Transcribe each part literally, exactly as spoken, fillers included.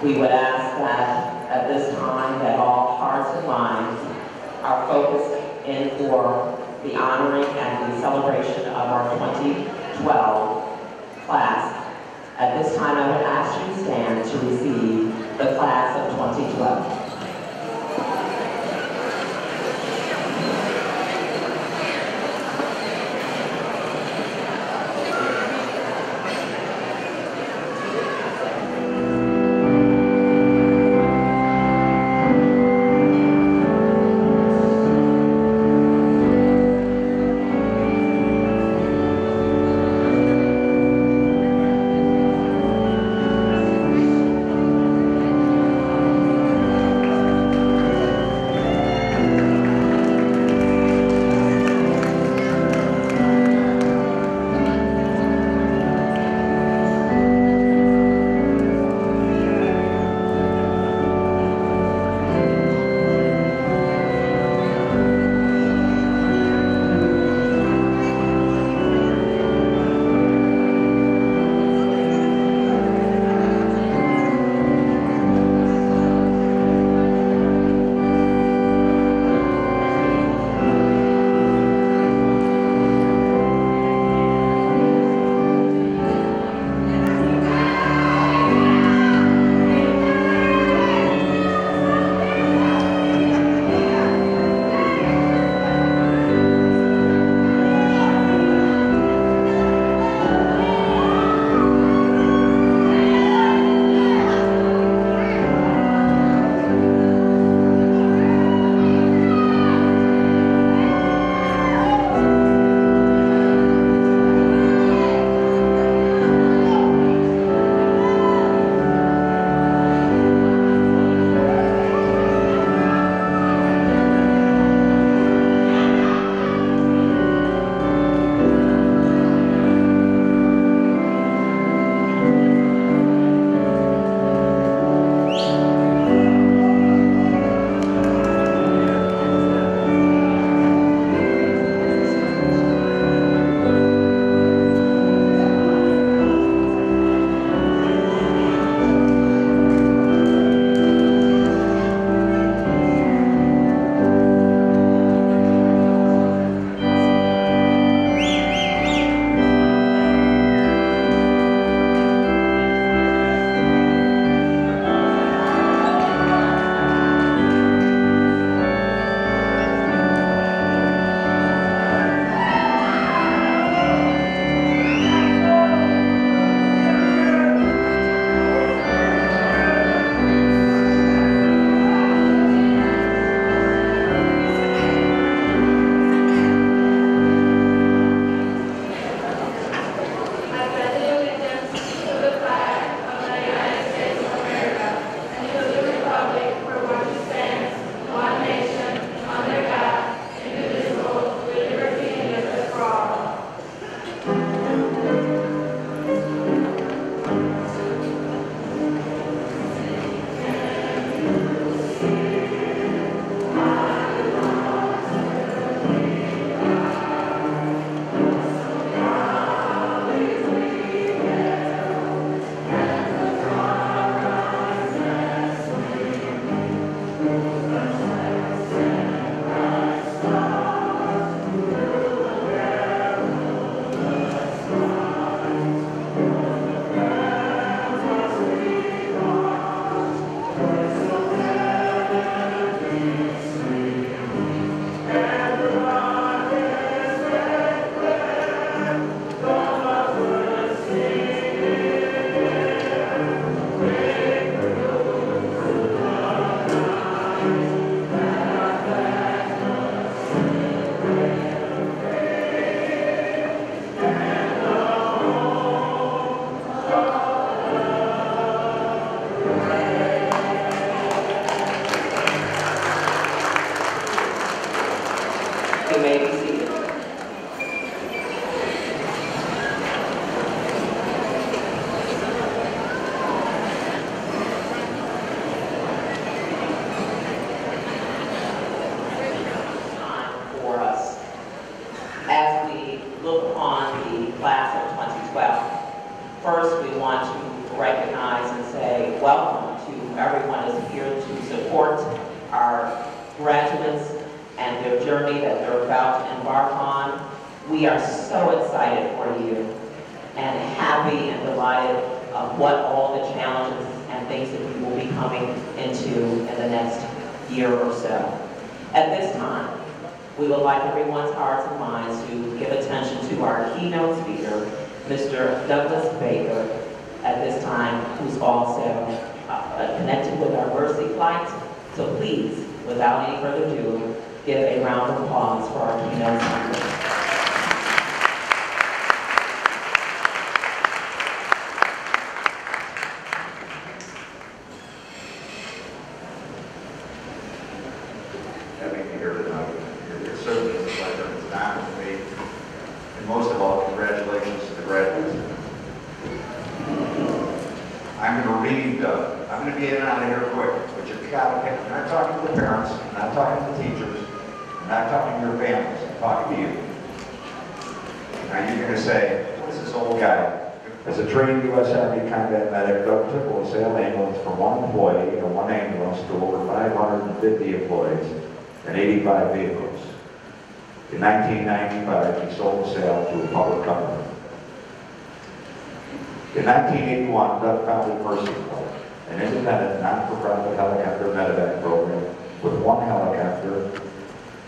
We would ask that at this time that all hearts and minds are focused in for the honoring and the celebration of our twenty twelve class. At this time, I would ask you to stand to receive the class of twenty twelve. support our graduates and their journey that they're about to embark on. We are so excited for you and happy and delighted of what all the challenges and things that you will be coming into in the next year or so. At this time, we would like everyone's hearts and minds to give attention to our keynote speaker, Mister Douglas Baker, at this time, who's also uh, connected with our Mercy Flight. So please, without any further ado, give a round of applause for our keynote speaker. Having you here tonight. It certainly is a pleasure. It's an honor for me. And most of all, congratulations to the graduates. I'm going to read, uh, I'm going to be in and out of here quick, but you've got to get, I'm not talking to the parents, I'm not talking to the teachers, I'm not talking to your families, I'm talking to you. Now you're going to say, "What is this old guy?" As a trained U S Army combat medic, Doug took a Sail ambulance from one employee and one ambulance to over five hundred fifty employees and eighty-five vehicles. In nineteen ninety-five, he sold Sail to a public company. In nineteen eighty-one, Doug founded Mercy Flight, an independent, non-for-profit helicopter medevac program with one helicopter.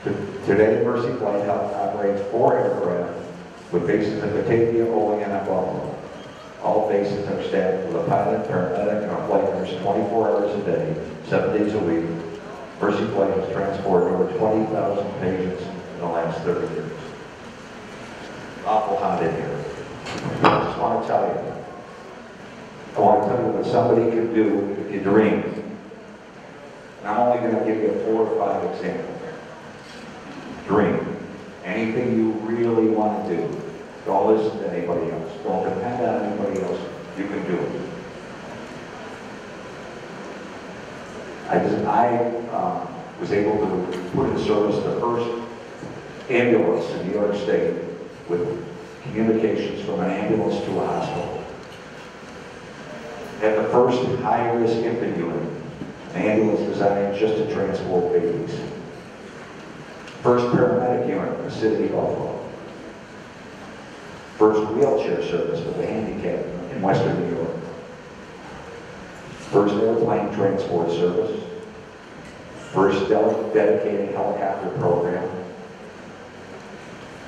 T-, today, Mercy Flight helps operate four aircraft with bases in Batavia, Olean, and Buffalo. All bases are staffed with a pilot, paramedic, and a flight nurse twenty-four hours a day, seven days a week. Mercy Flight has transported over twenty thousand patients in the last thirty years. Awful hot in here. I just want to tell you. I want to tell you what somebody can do if you dream. And I'm only going to give you four or five examples. Dream. Anything you really want to do. Don't listen to anybody else. Don't depend on anybody else. You can do it. I just, I, um, was able to put in service the first ambulance in New York State with communications from an ambulance to a hospital. At the first high-risk infant unit, an ambulance designed just to transport babies. First paramedic unit in the city of Buffalo. First wheelchair service for the handicapped in Western New York. First airplane transport service. First del-, dedicated helicopter program.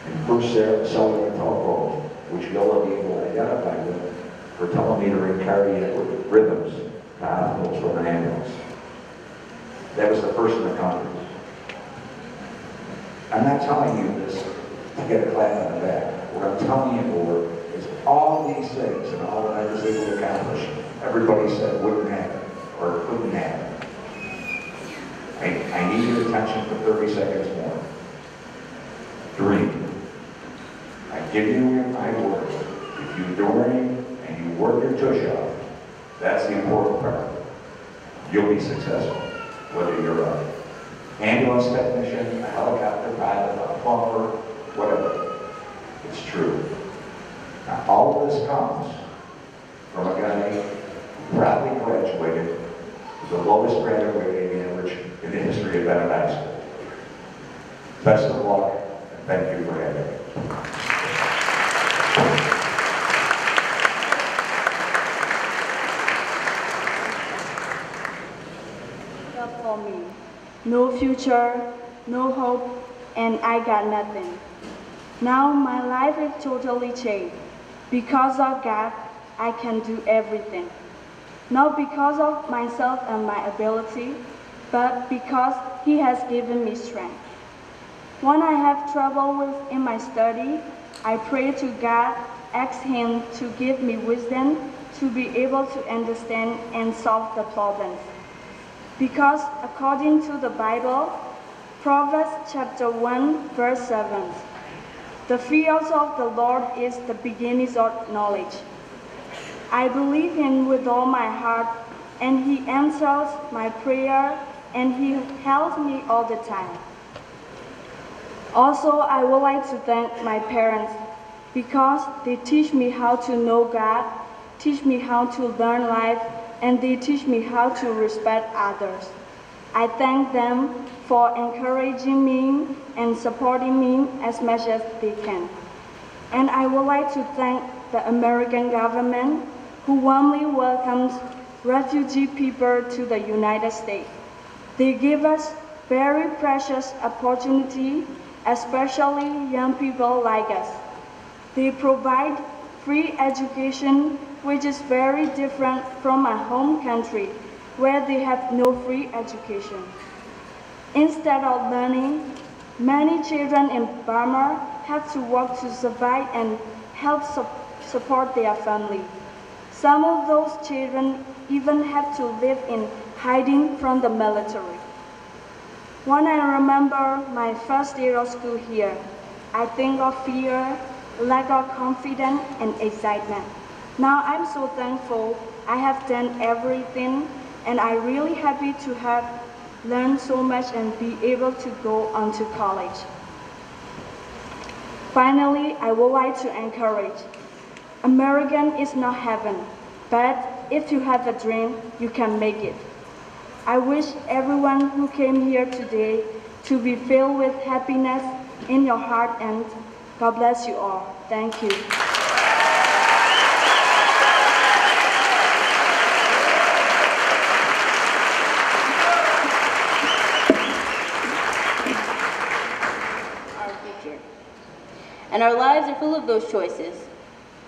And first cell-, cellular telephone, which you'll be able to identify with for telemetering cardiac rhythms to hospitals from an ambulance. That was the first in the country. I'm not telling you this to get a clap on the back. What I'm telling you for is all these things and all that I was able to accomplish, everybody said wouldn't happen or couldn't happen. I, I need your attention for thirty seconds more. Dream. I give you my word. If you dream and you work your tush off, that's the important part. You'll be successful, whether you're a ambulance technician, a helicopter pilot, a plumber, whatever. It's true. Now, all of this comes from a guy who probably graduated with the lowest graduating average in the history of Bennett High School. Best of luck, and thank you for having me. Up for me. No future, no hope, and I got nothing. Now my life is totally changed. Because of God, I can do everything. Not because of myself and my ability, but because He has given me strength. When I have trouble with in my study, I pray to God, ask Him to give me wisdom to be able to understand and solve the problems. Because according to the Bible, Proverbs chapter one, verse seven, "The fear of the Lord is the beginning of knowledge." I believe Him with all my heart, and He answers my prayer, and He helps me all the time. Also, I would like to thank my parents because they teach me how to know God, teach me how to learn life, and they teach me how to respect others. I thank them for encouraging me and supporting me as much as they can. And I would like to thank the American government, who warmly welcomes refugee people to the United States. They give us very precious opportunity, especially young people like us. They provide free education, which is very different from my home country, where they have no free education. Instead of learning, many children in Burma have to work to survive and help sup- support their family. Some of those children even have to live in hiding from the military. When I remember my first year of school here, I think of fear, lack of confidence, and excitement. Now I'm so thankful I have done everything, and I'm really happy to have learned so much and be able to go on to college. Finally, I would like to encourage American is not heaven, but if you have a dream, you can make it. I wish everyone who came here today to be filled with happiness in your heart, and God bless you all. Thank you. Our future. And our lives are full of those choices.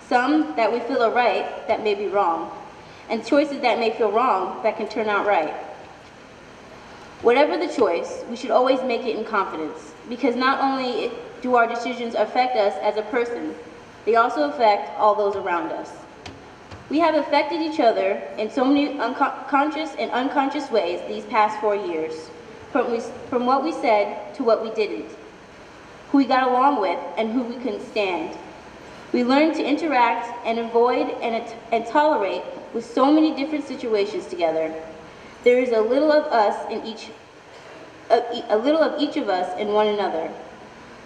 Some that we feel are right that may be wrong, and choices that may feel wrong that can turn out right. Whatever the choice, we should always make it in confidence, because not only do our decisions affect us as a person, they also affect all those around us. We have affected each other in so many unconscious and unconscious ways these past four years, from, we, from what we said to what we didn't, who we got along with and who we couldn't stand. We learned to interact and avoid and, and tolerate with so many different situations together. There is a little of us in each, a, a little of each of us in one another.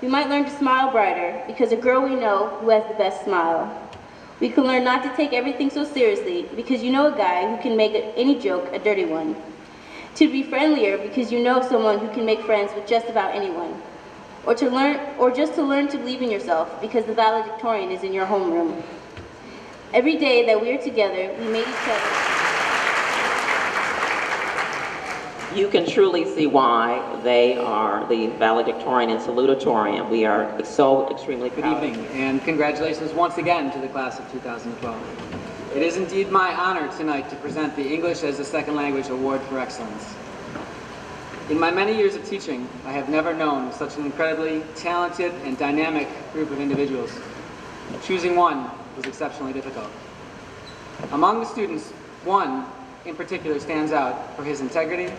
We might learn to smile brighter because a girl we know who has the best smile. We can learn not to take everything so seriously because you know a guy who can make any joke a dirty one. To be friendlier because you know someone who can make friends with just about anyone. Or to learn, or just to learn to believe in yourself because the valedictorian is in your homeroom. Every day that we are together, we made each other. You can truly see why they are the valedictorian and salutatorian. We are so extremely proud. Good evening, and congratulations once again to the class of two thousand twelve. It is indeed my honor tonight to present the English as a Second Language Award for Excellence. In my many years of teaching, I have never known such an incredibly talented and dynamic group of individuals. Choosing one was exceptionally difficult. Among the students, one in particular stands out for his integrity,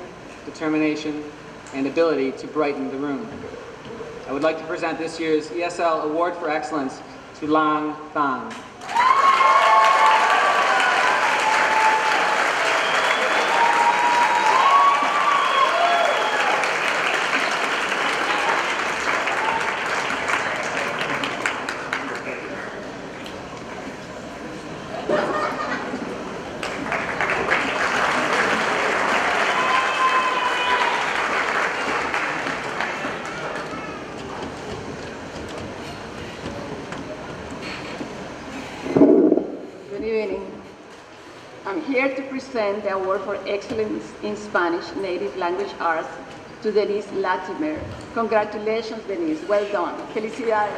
determination, and ability to brighten the room. I would like to present this year's E S L Award for Excellence to Lang Thang. Good evening. I'm here to present the Award for Excellence in Spanish Native Language Arts to Denise Latimer. Congratulations, Denise. Well done. Felicidades.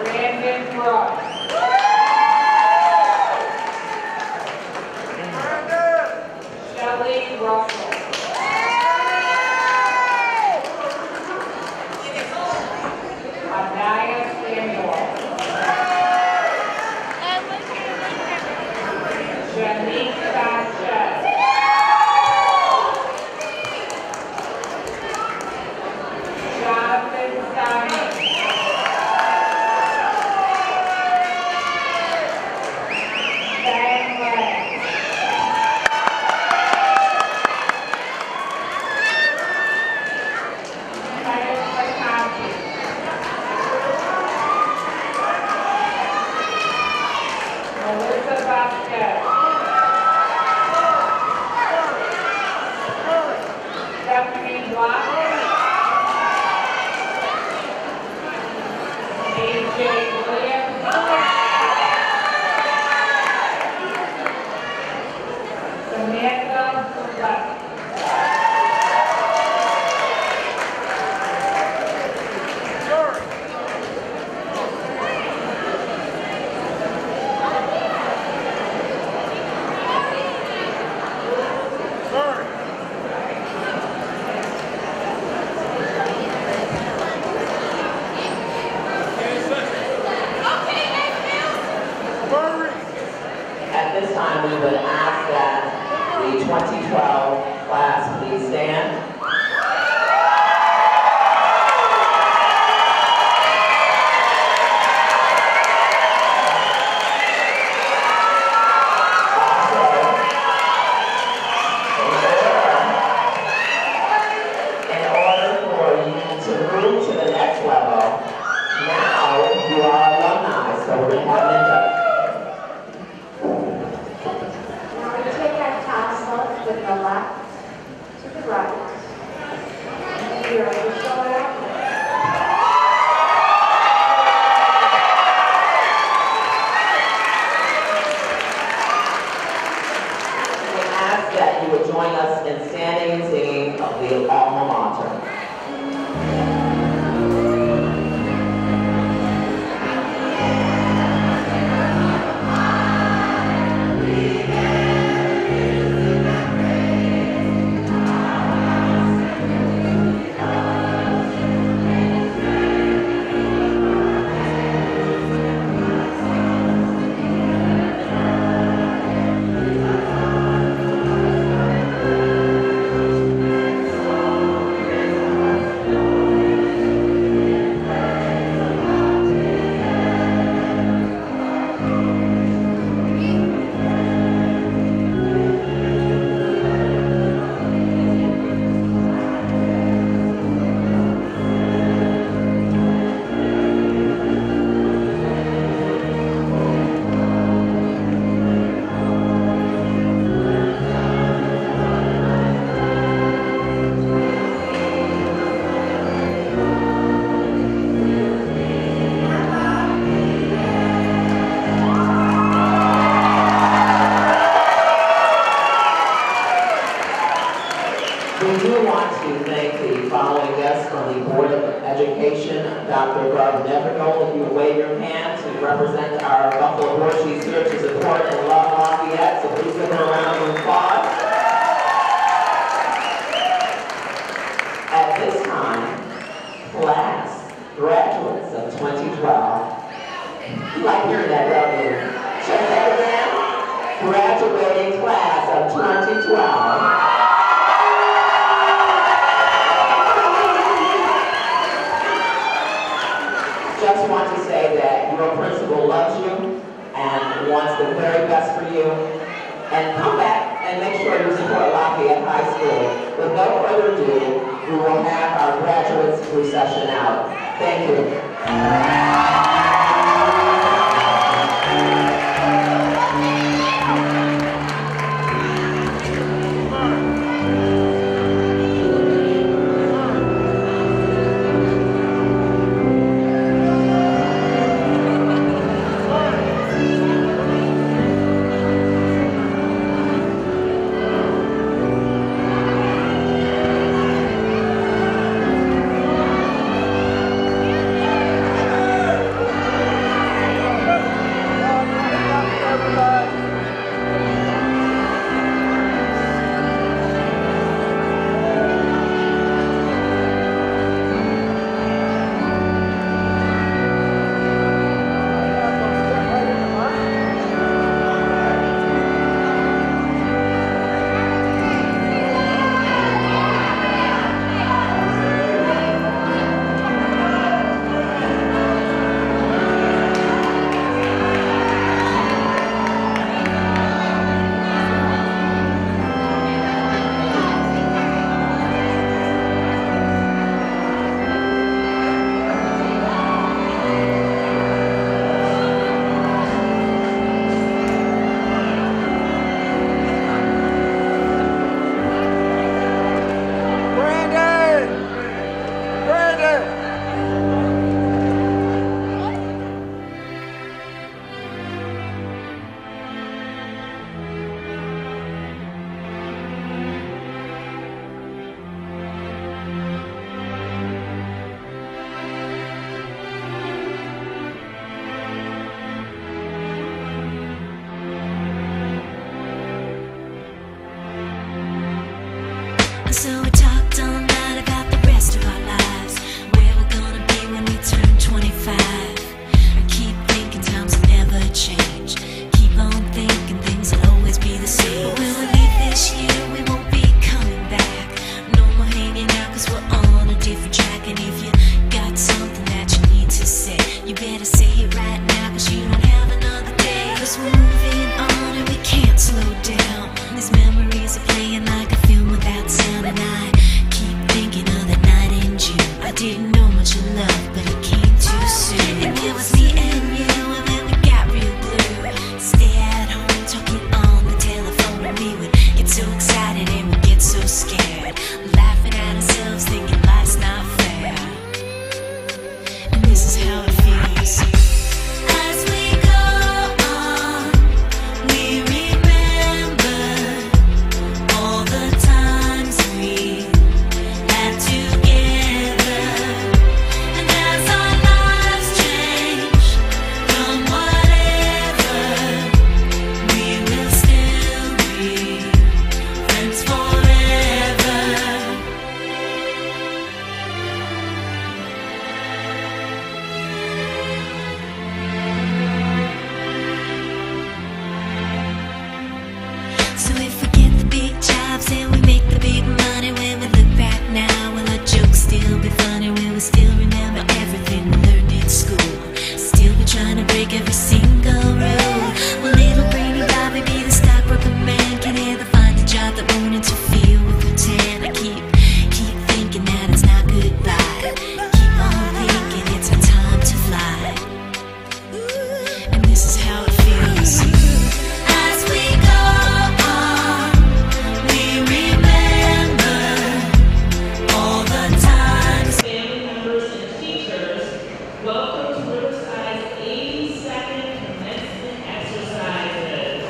Brandon Cross. Shelley Russell. Anaya Samuel. Janique Sanchez. Jonathan Simon. Samantha Black. At this time, we would ask that the twenty twelve class please stand. Also, in order, in order for you to move to the next level, now you are alumni, so we're gonna have an introduction. Now we take our tassel with the left to the right. And we are officially out. We ask that you would join us in standing and singing the alma mater. We do want to thank the following guests from the Board of Education. Doctor Garth Nevergold, if you would wave your hand to represent our Buffalo Board. She's here to support and love Lafayette, so please give her a round of applause. At this time, class, graduates of twenty twelve. You like hearing that, don't you? Should I say it again? Graduating class of twenty twelve. Just want to say that your principal loves you and wants the very best for you. And come back and make sure you support Lafayette High School. With no further ado, we will have our graduates reception out. Thank you. Trying to break every single rule. Well, little brainy Bobby be the stockbroker man. Can ever find a job that won't interfere with routine. I keep, keep thinking that it's not goodbye. Keep on thinking it's our time to fly. And this is how it feels. As we go on, we remember all the times. Family members and teachers, welcome to Riverside's eighty-second commencement exercises.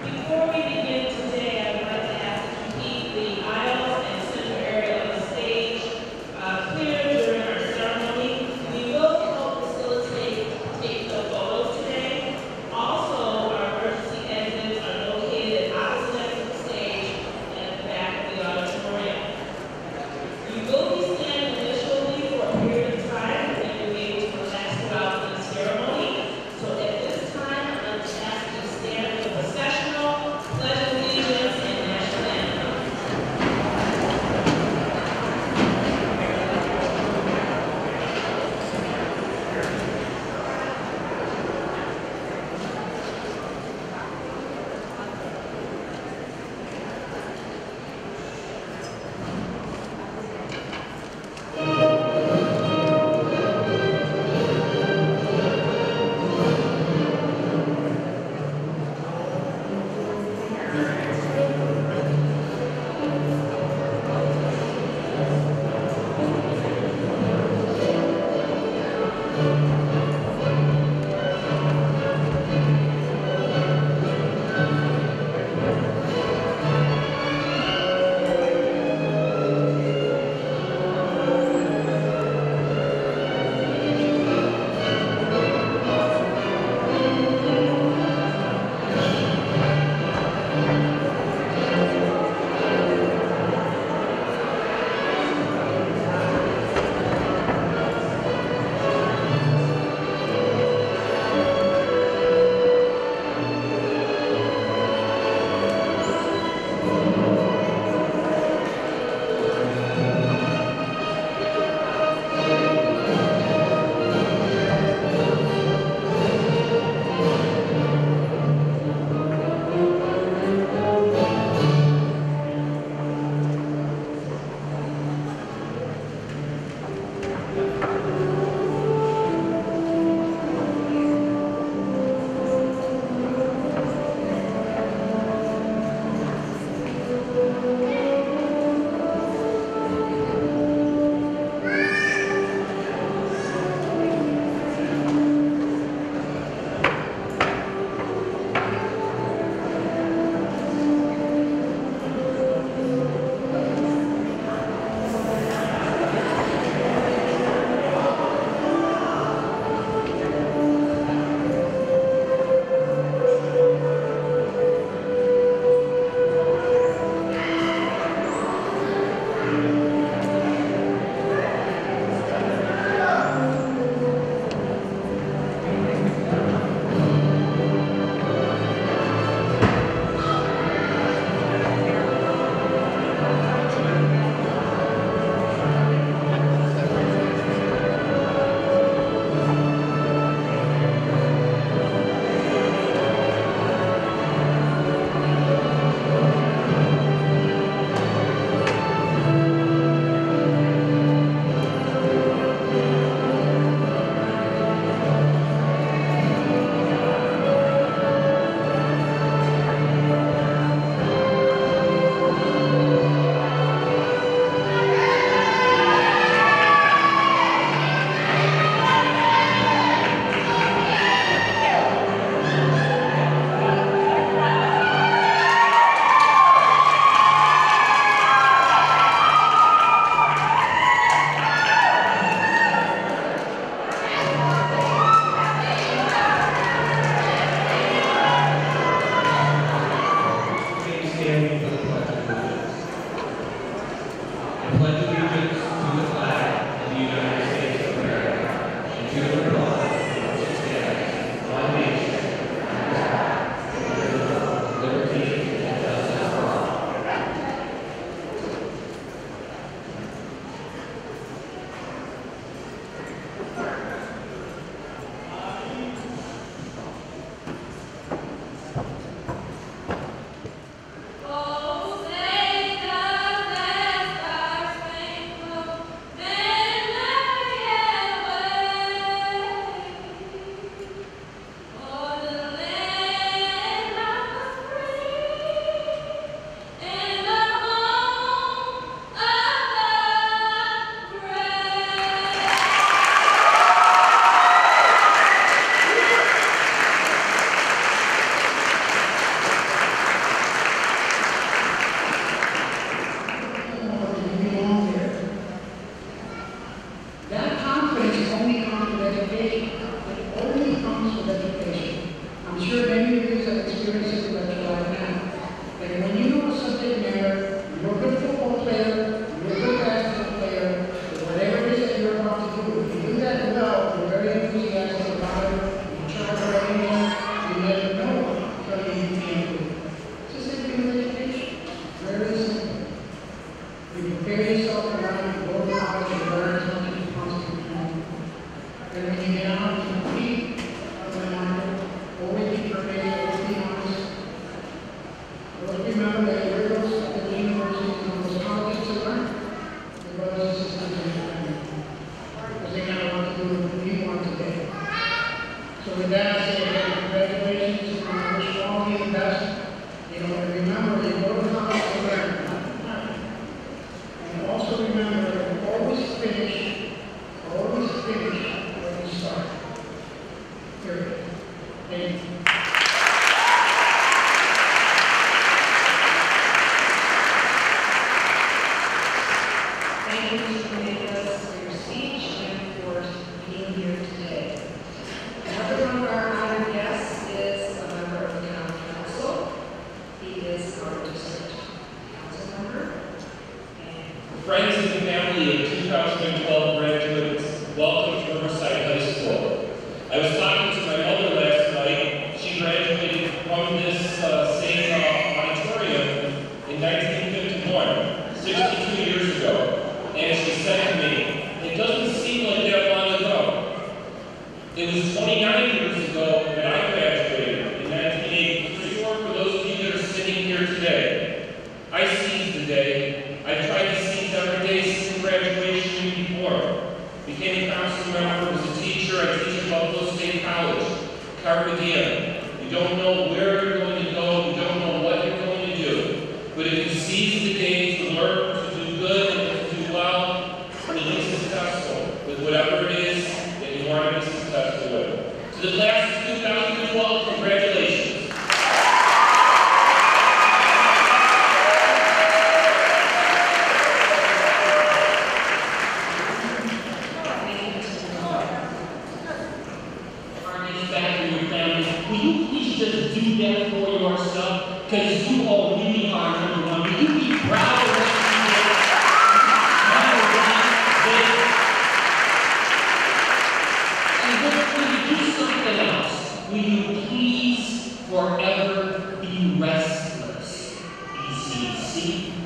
Before we begin today, I would like to ask that you keep the aisles and center area of the stage uh, clear during our ceremony. We will help facilitate take the photos today. Also, our emergency exits are located at opposite ends of the stage and at the back of the auditorium. You will be standing initially for a period of time, and you'll be able to relax throughout the ceremony. So at this time, I'd like to ask you to stand for the processional pledge of allegiance and national anthem. to make us your speech and for being here today. Another one of our honored guests is a member of the county council. He is our district council member. And friends and family of two thousand twelve graduates, welcome to Riverside High School. I was talking to my mother last night. She graduated from this uh, same uh, auditorium in nineteen fifty-one, sixty-two years ago, and she said to me, "It doesn't seem like that long ago." It was twenty-nine years ago that I graduated in nineteen eighty-three. Or for those of you that are sitting here today, I seize the day. I tried to seize every day since graduation and before. Became a council member, was a teacher. I teach at Buffalo State College. Carpe diem. You don't know where you're going to go. You don't know what you're going to do. But if you seize the day to learn, to do good, and to do well, you'll be successful with whatever it is that you want to be successful with. To the class of two thousand twelve, congratulations. Our next back to your family. Will you please just do that for yourself? Because you all really are number one. Will you be proud of what you did? Number one, this. And will you do something else? Will you please forever be restless? E C C,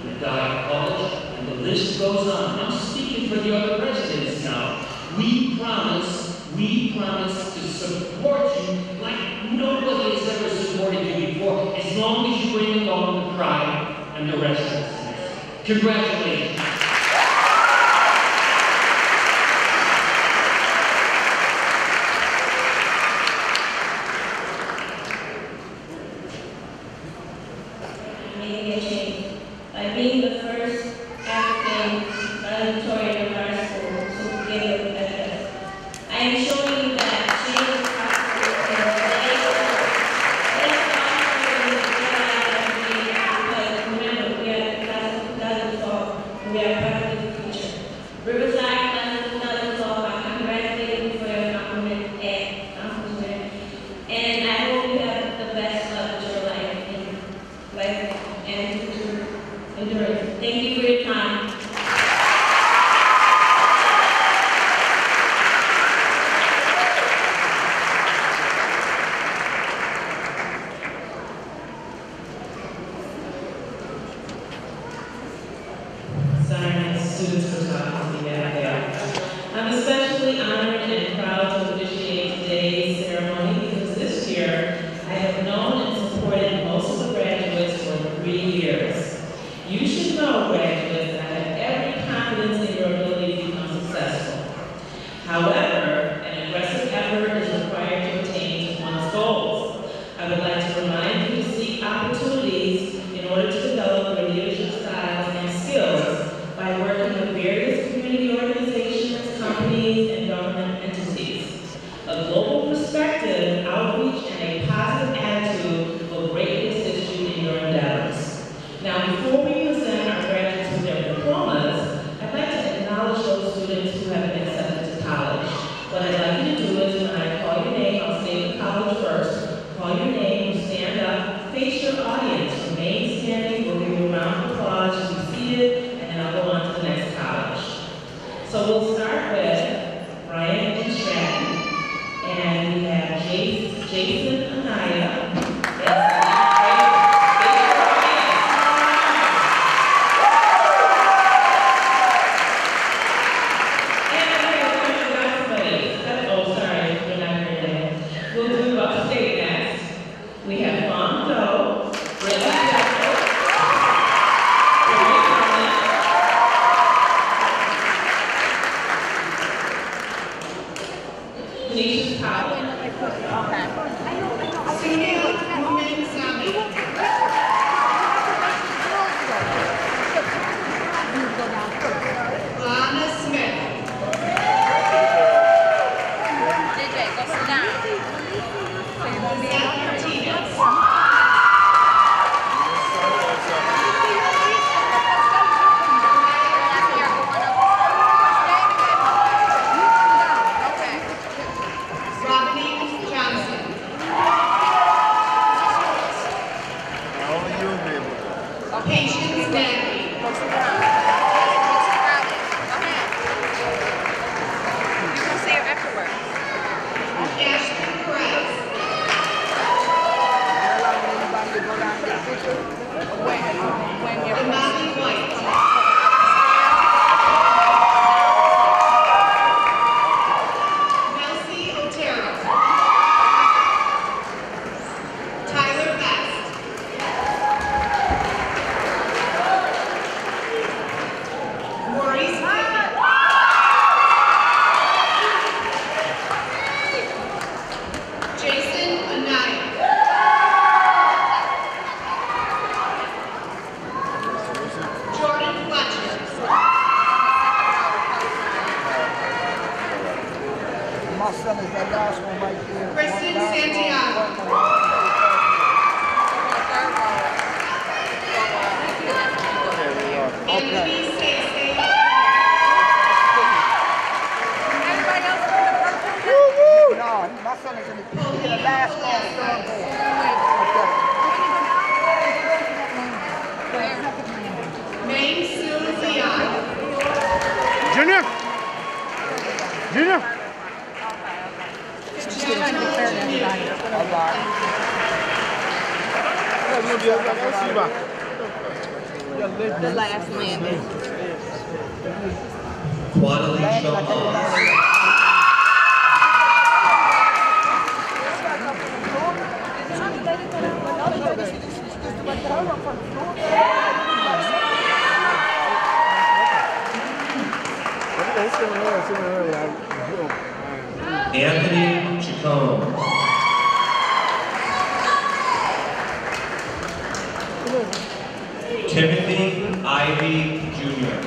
the Diet College, and the list goes on. I'm speaking for the other presidents now. We promise, we promise to support you like nobody has ever supported you before, as long as you bring along the pride and the restlessness. Congratulations. Making a change by being the first African valedictorian of our school to give a test. I am showing you that change is possible because today, let us all pray in the prayer life of the day, because remember, we are the class of two thousand twelve, and we are part of the future. Riverside class of two thousand twelve, I congratulate you for your accomplishment, eh, accomplishment, and I hope you have the best of your life in life and future endurance. Thank you for your time. Sorry, students for talking to me back there. I'm especially honored and proud to officiate today's ceremony because this year I have known and supported most of the graduates for three years. You should know, graduates, that I have every confidence in your ability to become successful. However, an aggressive effort is required to attain to one's goals. I would like to remind you to seek opportunities in order to develop your leadership styles and skills by working with various community organizations Everybody else in the purple? Woo, woo. No, my son is in the, he in the last one. Junior! Junior! The last landing. Quadali Shaw. Anthony Chacon. Timothy Ivy Junior.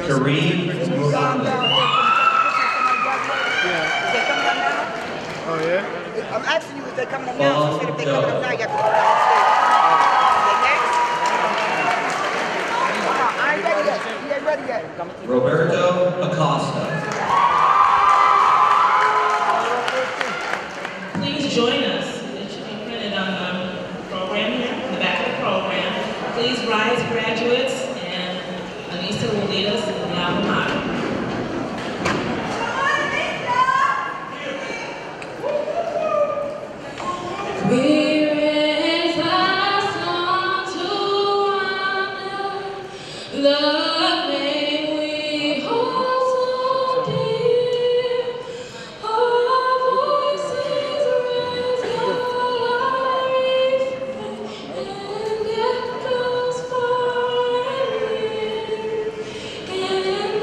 Kareem Muhammad. Oh, yeah? I'm asking you if they're coming up now. She said if they're coming up now, you have to come down the stairs. Okay, next. Uh-uh, I ain't ready yet. He ain't ready yet. Roberto Acosta. Please join us. It should be printed on the program here, the back of the program. Please rise, graduates, and Anissa will lead us in the alma mater. We raise our song to honor the name we hold so dear. Our voices raise your life and echoes far and near, and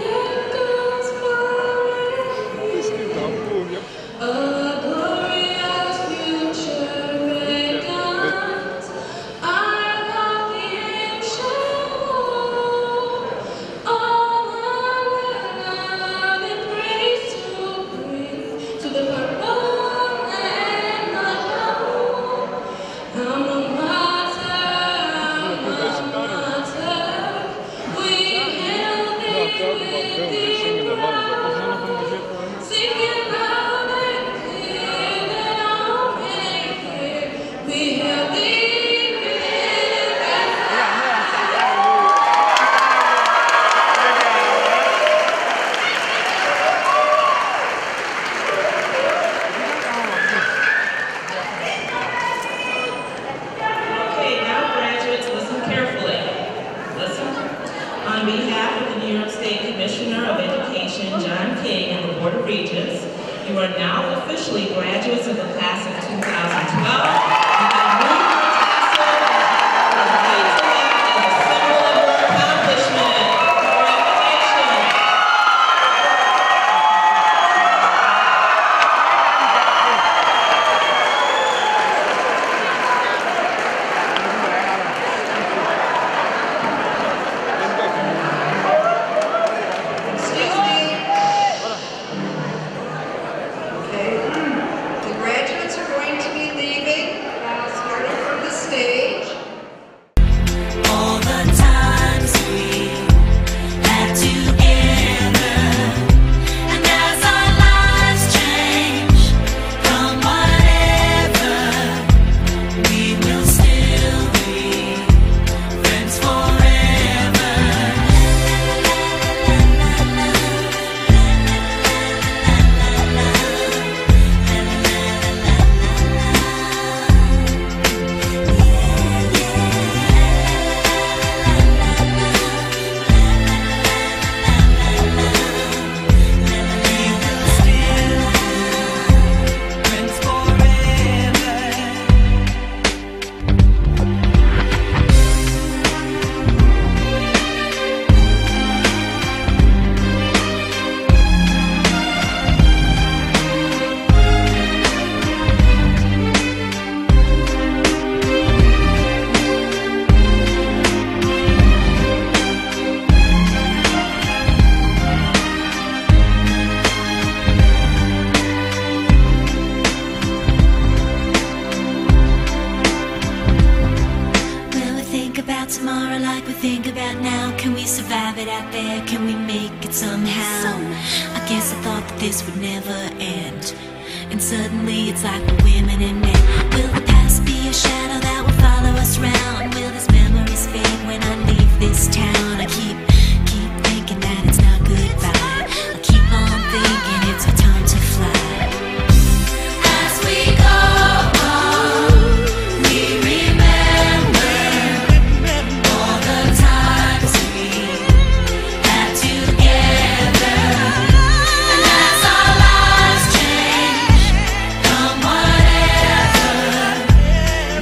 echoes far and near. A glorious future beckons. Our longing shall all, all our love and praise to bring to the purple and the gold. Alma mater, alma mater, we hail thee with deep pride. Singing loud and clear that all may hear. We hail thee with Okay, now graduates, listen carefully. Listen. On behalf of the New York State Commissioner of Education, John King, and the Board of Regents, you are now officially graduates of the class of two thousand twelve. You have moved the tassel from right to left as a symbol of your accomplishment. Congratulations. Excuse me. Okay. The graduates are going to be leaving. Tomorrow, like we think about now, can we survive it out there? Can we make it somehow? I guess I thought that this would never end. And suddenly it's like we're women and men. Will the past be a shadow that will follow us round? Will these memories fade when I leave this town? I keep, keep thinking that it's not goodbye. I keep on thinking it's our time to fly. As we go on, we remember all the times we had together. And as our lives change, come whatever,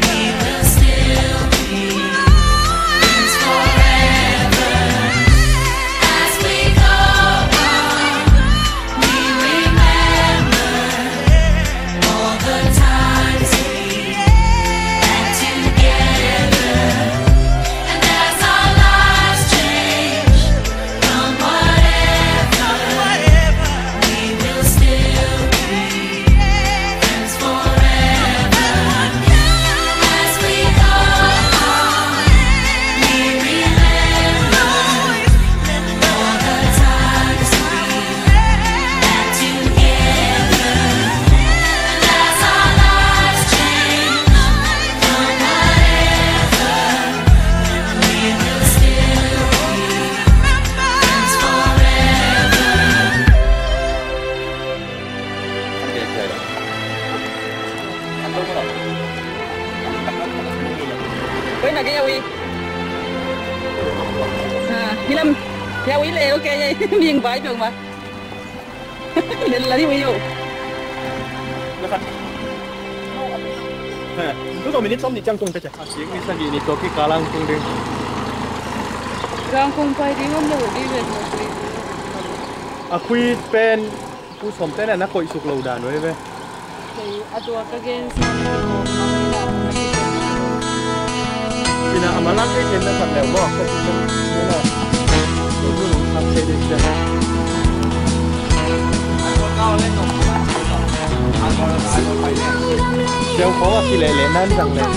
we will still be friends forever. As we go on, we remember all the times we had together. And as our lives change, come whatever, we will still be friends forever. As we go on, we remember all the times we had together. And as our lives change, come whatever, we will still be friends forever. Oi, na kei a ui. Ha, hi lam. Kei a ui le, ok, ming bai dong ma. Len la hi ui yo. Tuto minit som ni ciang tung ta cia. A sik ni sagih ni to kikal ang tung ding. Kang kong pai ding om lo ding ve. A khui pen Pu Sawm te na na koih suk lo dan uh hi ve. Kei a tua ka gen sa na ki kawm na hi la na ki kawm. Ina a malang kei ken na sak leu maw? Ka ci ken na. Ka ci ken na. Siau khawng a kileh leh nan zang leh.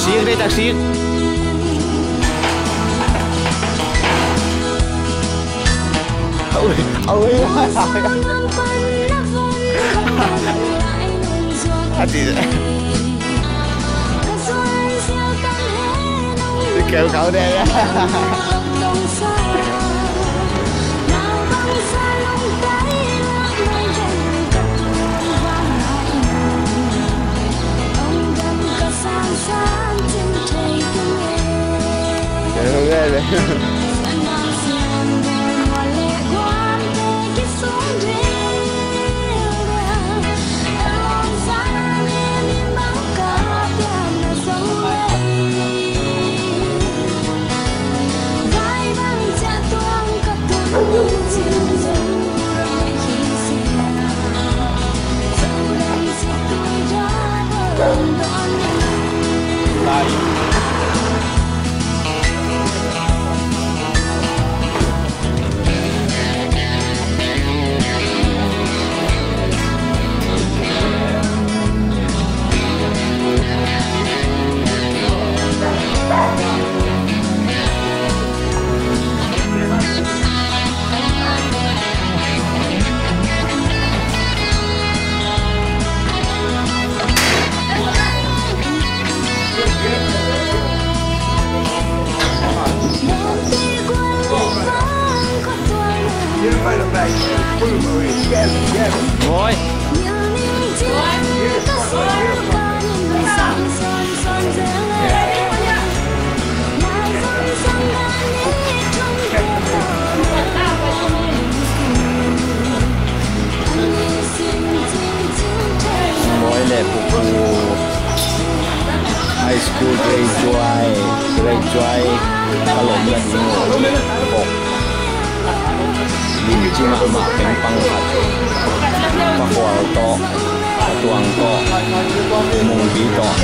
Sik ve tak sik. Ui, ui. A ti. Keu kau de. School graduate, graduate ka lawm nading uh bok. Limci mahmah pengpang khat, pakhual tawh, a tuang tawh, mungbi tawh.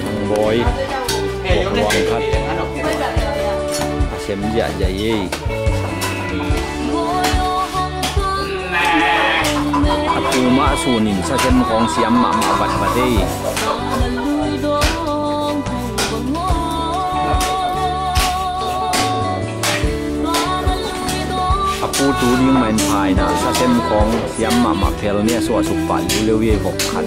Thangbawi, bok luang khat a sem ziahziah ei. A pu mah sunin sasem khawng siam mahmah vatvat ei. A pu tu ding mah in phaina sasem khawng siam mahmah phel ni a suahsuk pah liuliu ei vok khat.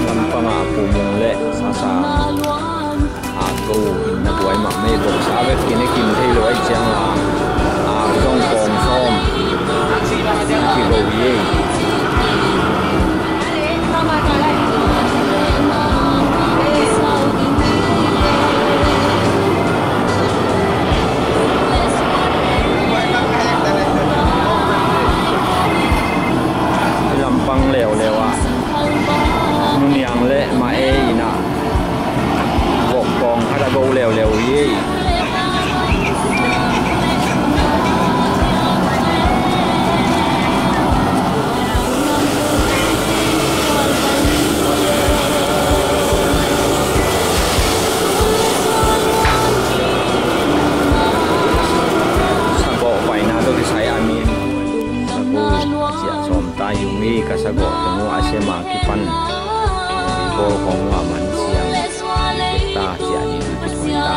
Lampangah Pu Mung le Sasa a go in na buai mah mei, boksa bek in a kim thei lo ai ciang a, a zong kawng sawm a kigo hi ei. Lampang leuleu ah Nu Niang le Ma E in ah vok kawng khat a go leuleu hi ei. Sagawh paina tawh kisai a min sagawh a ciah sawm ta hi ung ei. Ka sagawh teng uh a sem a kipan bawl khawng uh a man siang ta ciah ding a kithuai ta.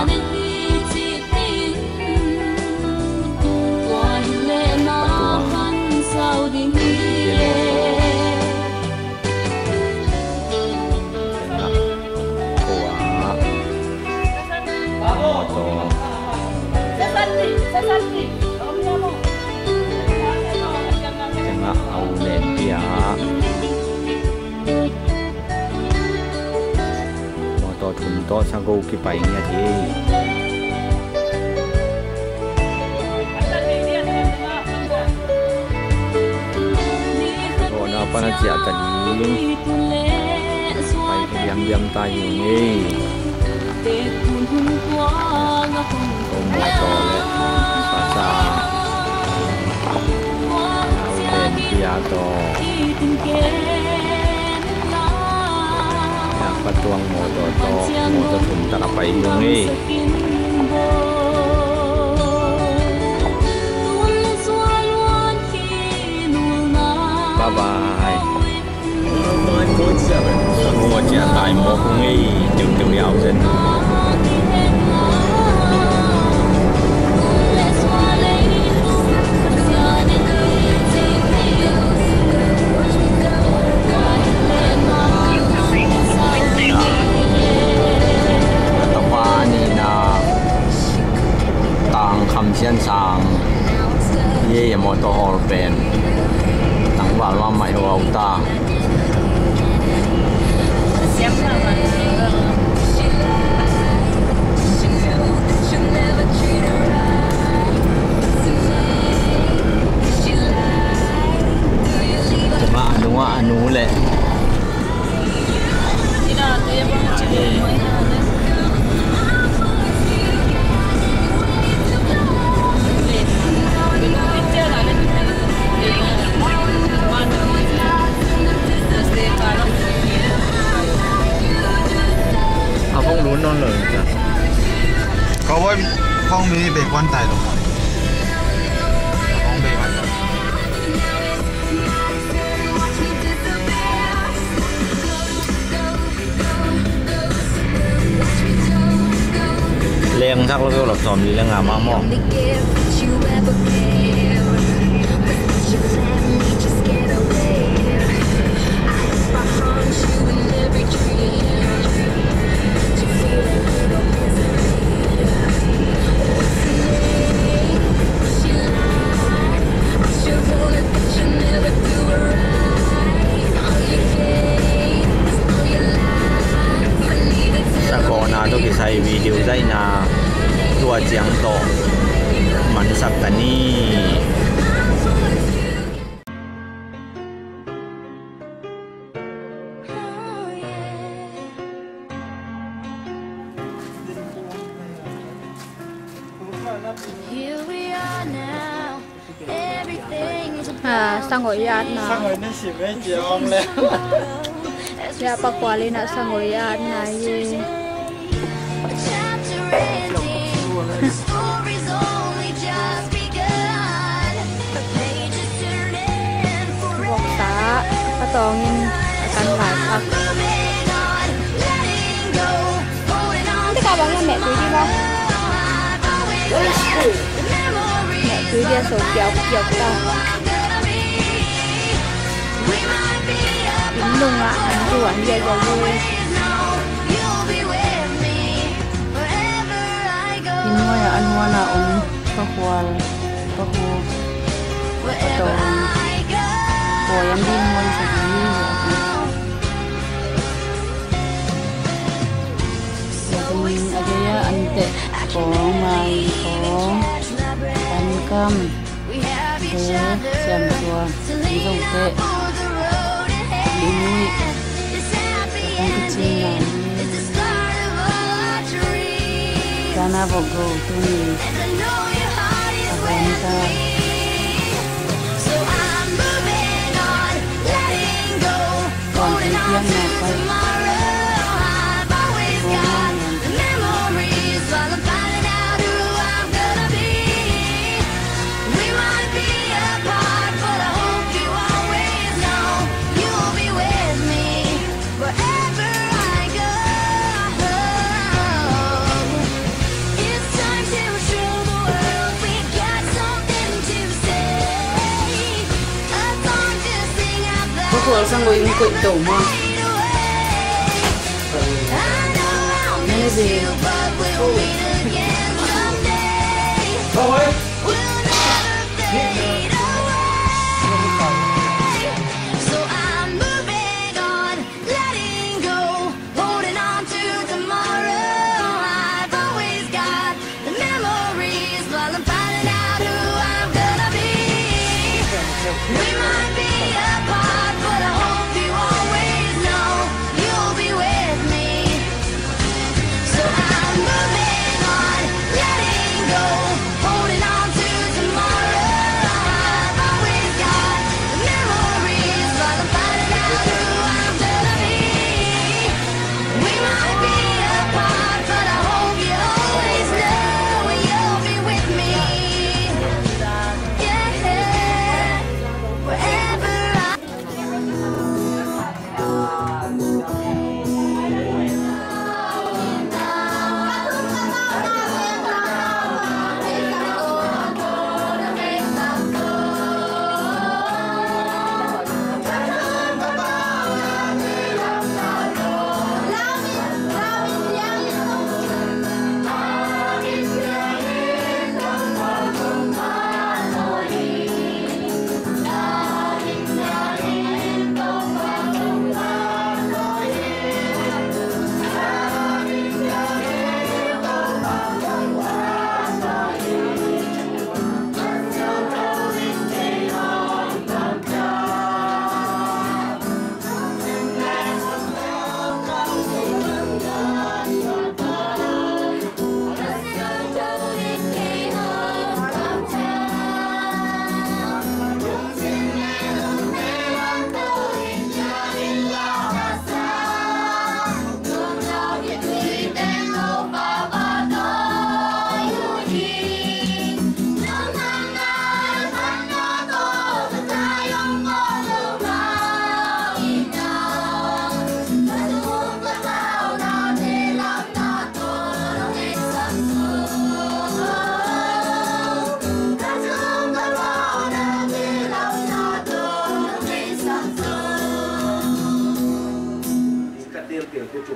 Tengah au len pia. Mawtaw thum tawh sagawh kipai ngiat hi. Sagawhna pan a ciah ta ding. Pai ka diamdiam ta hi ung ei. Ko mawtaw le sasa. Au len pia tawh. Patuang mawtaw tawh, mawtaw thum tak a pai hi ung ei. Bye bye. Mawtaw ciah tai mawk ung ei, tiuteu yau zen. Tapa nina Tang Kham Sian Sang. Ye, ye, mawtaw hawl pen. Tang Alma mai hau ta. Anu, anu le. A phong lun non lo. Cowboy phong mi be kwan tai lo. Leng thak lo keu lap sawm li le nga mah maw. Sakawhna tawh kisai video zaihna tua ciang tawh mansak ta ni. Ah, sanggawh yatna. Sanggawh na sim eh, cia om le. Ya, pakua le na sanggawh yatna ye. Voksa, patawngin a kan lai pak. Ante ka bang ya meh tui di ba? Meh tui di a so kiau kiau ta. Inn nungah an tu an dia dia ye. Inn nuai ah an nuan a om. Pakhual, pakhu, patawng, pawi an din muan sa ding. Tua teng a gei a an teh kawng, mai kawng, an kam te, siam tua, an zong teh, limui, an kicing ngai. Dana vok go tuni a hong ta. Kong tui piang na pai. Kong hong yan. Pakhual sang ko yung koih to ma. Nene de.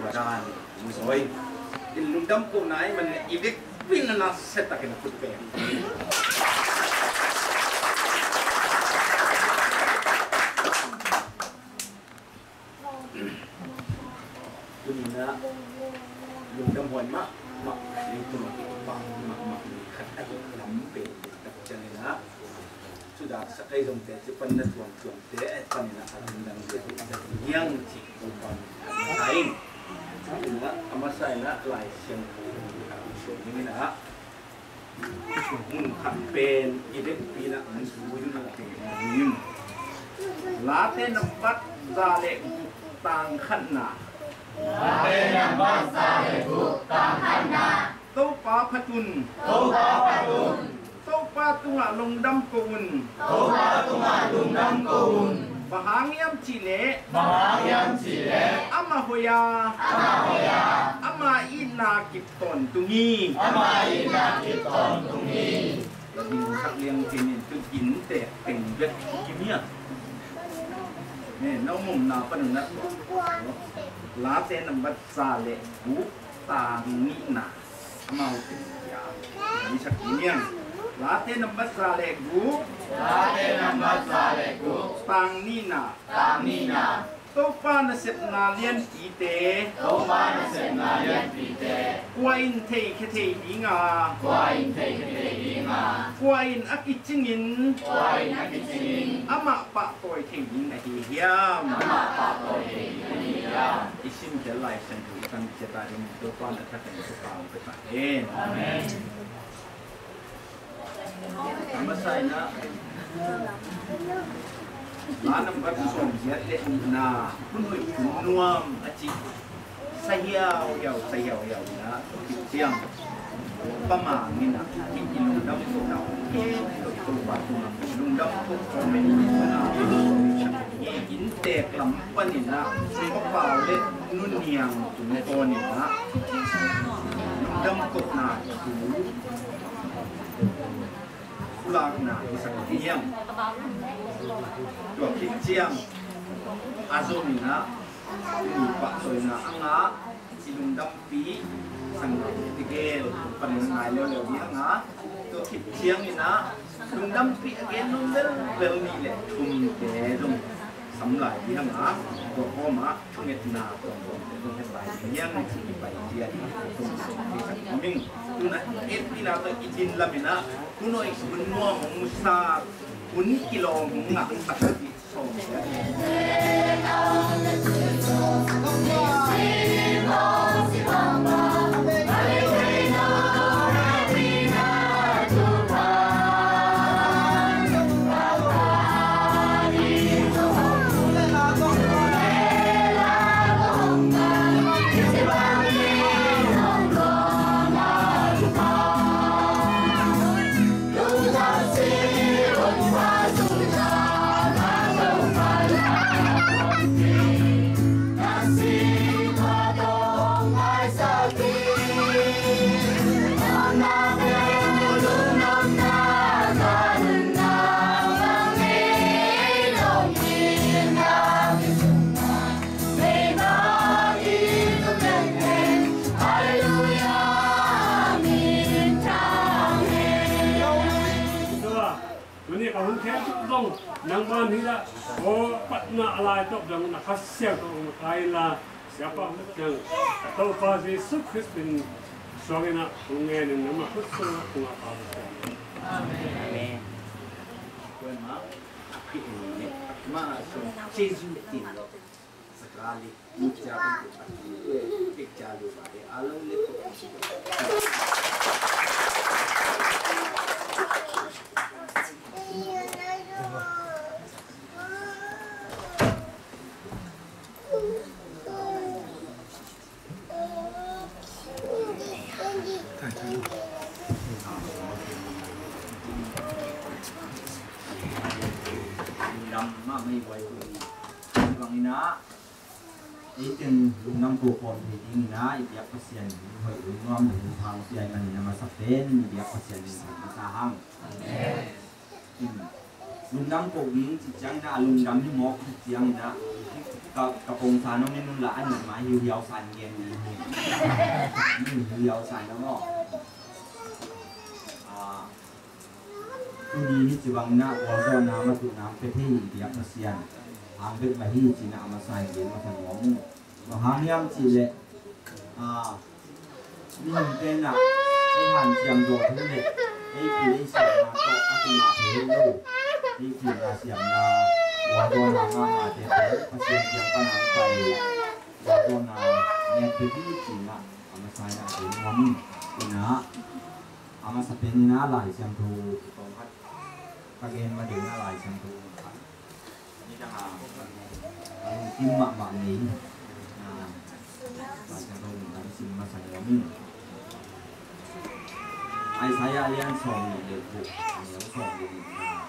Dan, Muzoi. In lungdam kohna ahih manin i vekpi in na siatakin a khut peng. Tuni-in ah lungdam huai mahmah, leitung ah kipak mahmah mi khat ahih lam pen tak ciangin ah, sudaksak ahi zongte, ci pan na tuamtuamte ahih panin ah a lungdam zia hi tak niang cih Topa min thang sa ing. Tuni-in ah a masa in ah Lai Siangtho in ah mun khat pen i vekpi in ah mun zui ding a, Late nambat za le guk, tang khatna. Late nambat za le guk, tang khatna. Topa phat un. Topa phat un. Topa tungah lungdam ko un. Topa tungah lungdam ko un. Bang hang hiam cih leh, bang hang hiam cih leh, amah hoih a, amah hoih a, ama itna kip tawntung hi. Ama itna kip tawntung hi. Ding sak liang kei ning, tu inntek teng bek kim hiam? Ne, na om omna pan un ah, Late nambat za le guk, tang nihna. Amau teng bia i sak ding hi hang. Late nambat za le guk. Late nambat za le guk. Tang nihna. Tang nihna. Topa nasepna lianpite. Topa nasepna lianpite. Kua in theikhia thei ding a? Kua in theikhia thei ding a? Kua in a kicingin? Kua in a kicingin? Amah pahtawi thei ding ahi hiam? Amah pahtawi thei ding ahi hiam? I simkhiat Lai Siangtho i kan ciat a ding Topa in a thak in thupha hong pia ta hen. Amen. A masa in ah, la nambat sawmgiat le nihna, hun hoih hun nuam a cih sa hiauhiau, sa hiauhiau in ah, tua khit ciang Pa Mang in ah hih i lungdam kohna, hih Topa tungah lungdam kohna, hih inntek lam panin ah Pa Pau le Nu Niang tungtawn in ah lungdam kohna thu pulakna i sak ding hi hang. Tua khit ciang a zom in ah, tuni pahtawina a ngah i lungdampih sanggam tegel panin ngai leuleu ding a ngah. Tua khit ciangin ah lungdampih a gen nuam velvel nih le thumte zong sam lai ding a ngah. Tua kawmah thungetna tuamtuamte zong het lai ding hi hang, cih kipai ciat in ah tua sung i sak nuam ing. Tu-in ah hehpihna tawh i din lam in ah hun hoih hun nuam hong musak, hun kilawm hong ngah taktak i sawm. Tuni ka hun khempeuh zong nangman hi la, aw patna a lai tawh dang na Kha Siangtho hong kai la, Siapa hong dang, ka Topa Jesu Khrist min suangin ah hong ngen in nangmah khut sungah hong a pa. Amen. Amen. Lam mah mei buai tu hi. Bang in ah, ei teng lungdam ko khawm thei ding in ah, i biak Pasian hun hoih hun nuam hun thang sia i manin a masa pen i biak Pasian min thang masa hang. Amen. Lungdam ko ding ci ciangin ah, a lungdam hi mawk ci ciangin ah, ka, ka pongsa nong en un la, a nih mai hiuhiau san gen ding hi. Hiuhiau san na maw. Ah, tu ni hi ci bangin ah, gualzawhna matuhna pia thei i biak Pasian hang bek mah hi ci-in ah, a masa in gen masa nuam ung. Bang hang hiam cih leh, ah, mihingte in ah ei hanciam zawh thu leh ei pil ei siamna tawh a kingah thei lo. Ei pilna siamna, gualzawhna mahmahte pen Pasian kiang pan hong pai, gualzawhna nget bek hi ci-in ah, a masa in ah gen nuam ing. In ah, a masa pen in ah Lai Siangtho kong khat ka gen ma ding ah, Lai Siangtho khat nidang a, a lungkim mahmah nei, ah, Lai Siangtho lungdam sim masa nuam ing. Isaiah lian sawmnih le guk, a neu sawmnih le guk.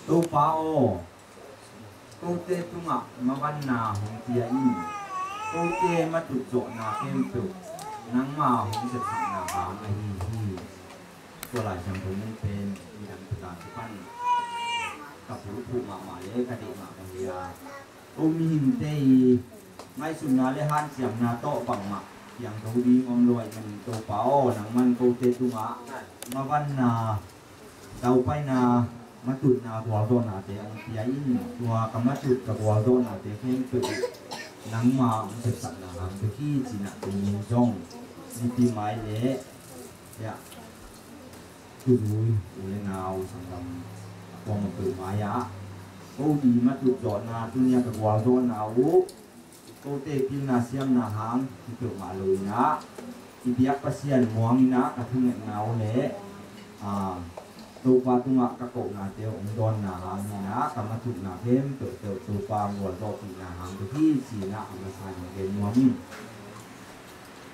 Topa aw, kote tungah mavanna hong pia in. Kote matut zawhna khempeuh nangma hong sepsakna hang ahi hi. Tua Lai Siangtho mun pen nidang tuta kipan ka pulphuh mahmah le ka deih mahmah hi a, ko mihingte i ngaihsutna le hanciamna tawh bangmah piangtho ding om lo ahih manin, Topa aw, nangman kote tungah mavanna, daupaina, matutna, gualzawhnate hong pia in. Tua ka matut ka gualzawhnate khempeuh nangma hong sepsakna hang bek hi ci-in ah, tuni zong nipi mai le, ya, tuzui u le nau, sanggam a kuamah peuhmah ah, ko i matut zawhna, tuni-a ka gualzawhna uh, kote pilna siamna hang hi peuhmah lo-in ah, i biak Pasian muang-in ah ka thungetna uh le, aa, Topa tungah ka kohnate uh hong dawnna hang hi-in ah, ka matutna khempeuh teuh Topa gualzawhpihna hang bek hi ci-in ah, a masa in gen nuam ing.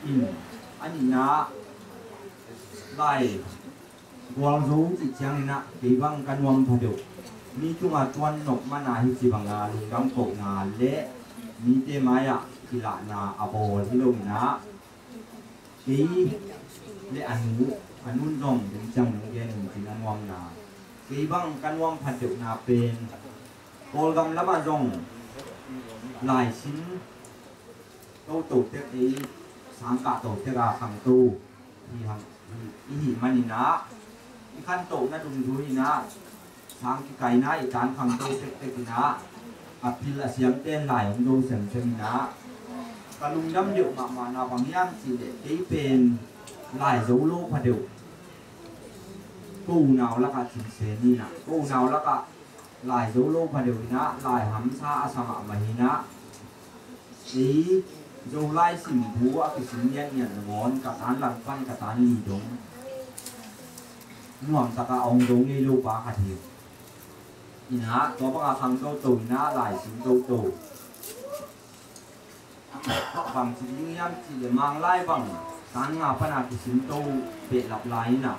In, a nihna, Lai gualzo cih ciangin ah, kei bang ka nuam pha deuh, mi tungah tuan nop man a hi ci banga lungdam kohna le mite mai-ah kilahna a bawl hi lo-in ah, kei le a nu, a nun zong ding ciang nong gen in cin a nuamna, kei bang ka nuam pha deuhna pen, Kawlgam lamah zong laisin toto tek, ei sangkah to tek a khangto i hih manin ah, i khantohna dungzui-in ah, sang kikaina i tan khangto tektek in ah, a pil a siamte'n lai hong do semsem in ah, ka lungdam deuh mahmahna bang hiam cih leh, kei pen lai zo lo pha deuh, ko unau lakah cin se ni in ah, ko unau lakah lai zo lo pha deuh in ah, lai hamsa a sa mahmah hi in ah, ei Zolai sim bu a kisim ngiatngiat nangawn, ka tan lang pan ka tan li dong nuamtak a hong do ngei lo pa khat hi. In ah, tua banga khang toto in ah, lai sim toto. Bangci ding hiam cih leh, Manglai bang tan nga pan a kisim to behlap lai in ah,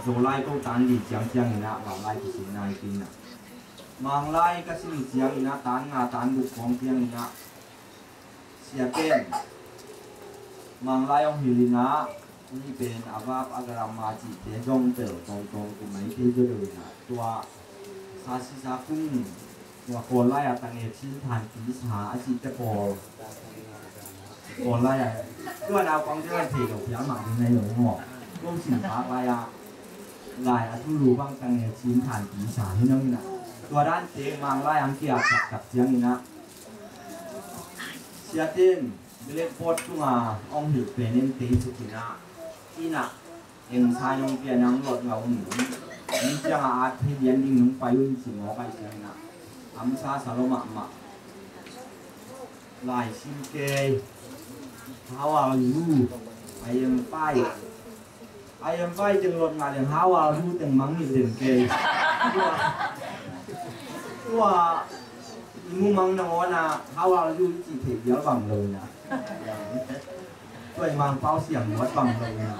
Zolai ko tan li ciangciang in ah, Manglai kisim nai kei in ah, Manglai ka sim ciangin ah, tan nga tan guk khawng ciangin ah, siate'n Manglai hong hilh in ah, hih pen a verb a grammar cihte zong tel tawmtawm ki mai thei zaw deuh in ah, tua sa si sa kung, tua Kawl lai-a tange chin thanpi sa a cihte pawl, Kawl lai-a, tua naupangte lai thei lo phial mah ding nai lo maw. Ko sin phak lai-a, lai a thulu bang tange chin thanpi sa hi nang in ah, tua dante Manglai hong kia taktak ciangin ah, siate'n blackboard tunga hong hilh pen en tei suk in ah, in ah, eng sa nong pia nang lot ngau ni, ni ciang a at thei lian ding nong pai un ci mawk ahih ciangin ah, hamsa sa lo mahmah. Lai sim kei. How are you? I am fine. I am fine teng lot ngah leng, how are you teng mangngilh den kei. Tua, tua i mumang nangawn ah, how are you i cih theih bial bang lo in ah, tua i Mangpau siam luat bang lo in ah,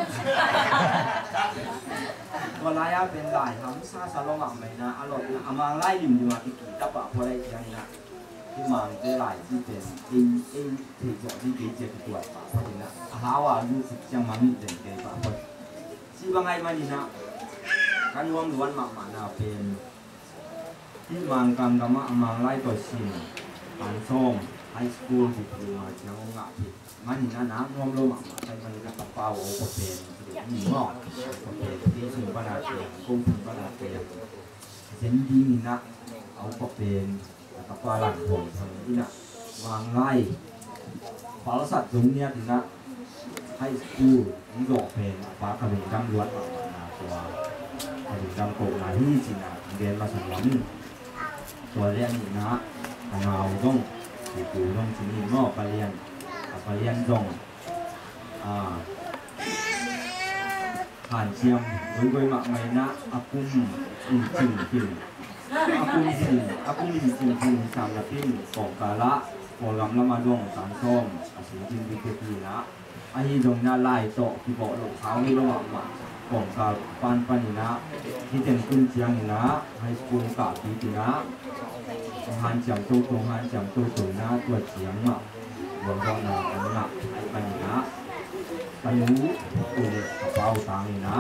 tua lai-a pen lai hamsa sa lo mahmah in ah, a lotna a Manglai limlim a kikih ta pah phot ahih ciangin ah, hih Mangte lai cih pen ei, ei theih zawh ding kei ci-a kituat pah phot in ah, a how are you cih ciang mangngilh den kei pah phot. Cih bang ahih manin ah, ka nuam luat mahmahna pen Hih Mangkam gamah a Manglai tawh sin, Tansawm High School diploma ciang hong ngah hi. Manin a nak nuam lo mahmah, tua manin a ka pau a upa pen ni maw, upa pen, pi sung pana pen, kong sung pana pen, zen ding in a, a upa pen a tapa Lan Thuang Thang in a, Manglai Palsat Zoniat in a, high school hong zawh pen a pa ka lungdam luat mahmahna, tua ka lungdam kohna hi ci-in a hong gen masa nuam ing. Tua leh a nihna, a nau zong, Pi Pu zong ci-in maw, Pa Lian, a Pa Lian zong, a, hanciam goigoi mahmah in a, a kum in cing cing, a kum in, a kum in cing cing sam na pin kawngkal ah, Kawlgam lamah zong Tansawm a sung ding ding te pi in a, ahi zongin a lai tawh kibawh loh khau hi lo mahmah, kawngkal pan pan in a, hih teng kum ciangin a high school kahpih in a, hong hanciam toto, hong hanciam toto in a, tua ciang mah vuanzawhna hong ngah ahih manin a, ka nu, u le ka pa uh tangin a,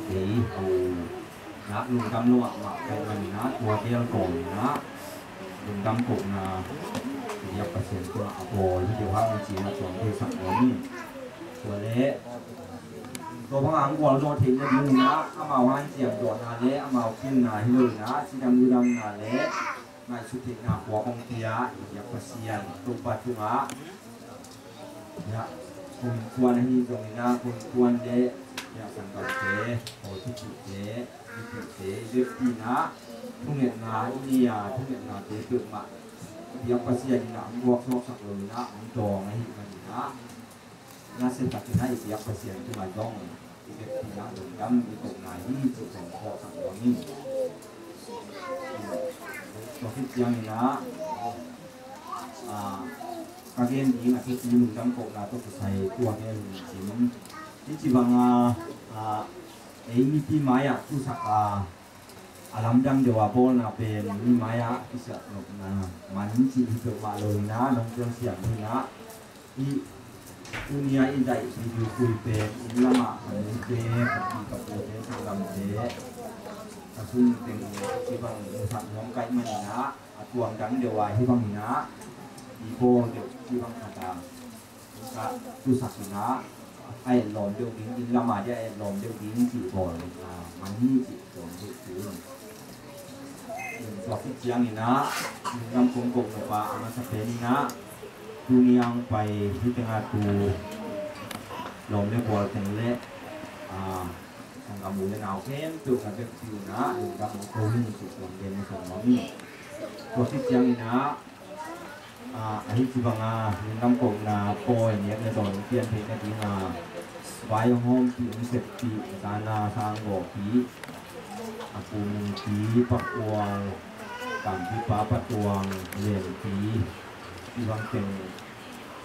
kei, u, nak lungdam lo mahmah ka hih manin a, tua gel kawmin a, lungdam kohna, i biak Pasian tungah a bawl hi deuh hang ci-in a tuang theisak kawm hi. Tua leh, tua bangah hong gualzawh theihna dingin a, amau hanciam zawhna le amau pilna hi lo in a, cidam ludamna le ngaihsut theihna khuak hong pia i biak Pasian Topa tungah, ya, ko innkuan ahi zongin a, ko innkuan le, ya, sanggamte, ko tupihte, mipihte, i vekpi in a, thungetna i nei a, thungetnate peuhmah i biak Pasian in a hong guaksuaksak lo in a, hong dawng ahih manin a, nasia takin a i biak Pasian tungah zong i vekpi in a lungdam i kohna hi cih zong phawksak nuam ing. Tua khit ciangin a, a, ka gen ding a thupi lungdam kohna tawh kisai tua gen hi cin. Hih ci banga, a, ei mipi mai-ah tusak a, a lamdang deuh a bawlna pen mi mai-ah kisiat nopna man cih hi peuhmah lo in a, nong piansiam hi in a, hih tuni-a i daih video khui pen inn lamah ka nute, ka pi ka pute, sanggamte, ka sung teng ci bang hong sak nuam ka hih manin a, a tuang dang deuh a hih bangin a, i bawl deuh ci bang khat a, ka tusak in a, a etlawm deuh ding, inn lam a dia a etlawm deuh ding cih bawl, a, man hi cih tuam deuh tu. Tua khit ciangin a, lungdam kong koh nop a, a masa pen in a, tuni a hong pai hih teng a tu lawm le gual teng le, a, sanggam u le nau khempeuh na vekpi un a, lungdam hong ko ing cih tuam gen masa nuam ing. Tua khit ciangin a, a, ahi ci banga lungdam kohna pawi nek le dawn hong pian theihna ding a, vai hong hawmpih hong seppih, Zana Sang Gawhpih, a pu Mungpi, Pa Kual, Kampipa, Pa Tuang, Lenpi, i bang teng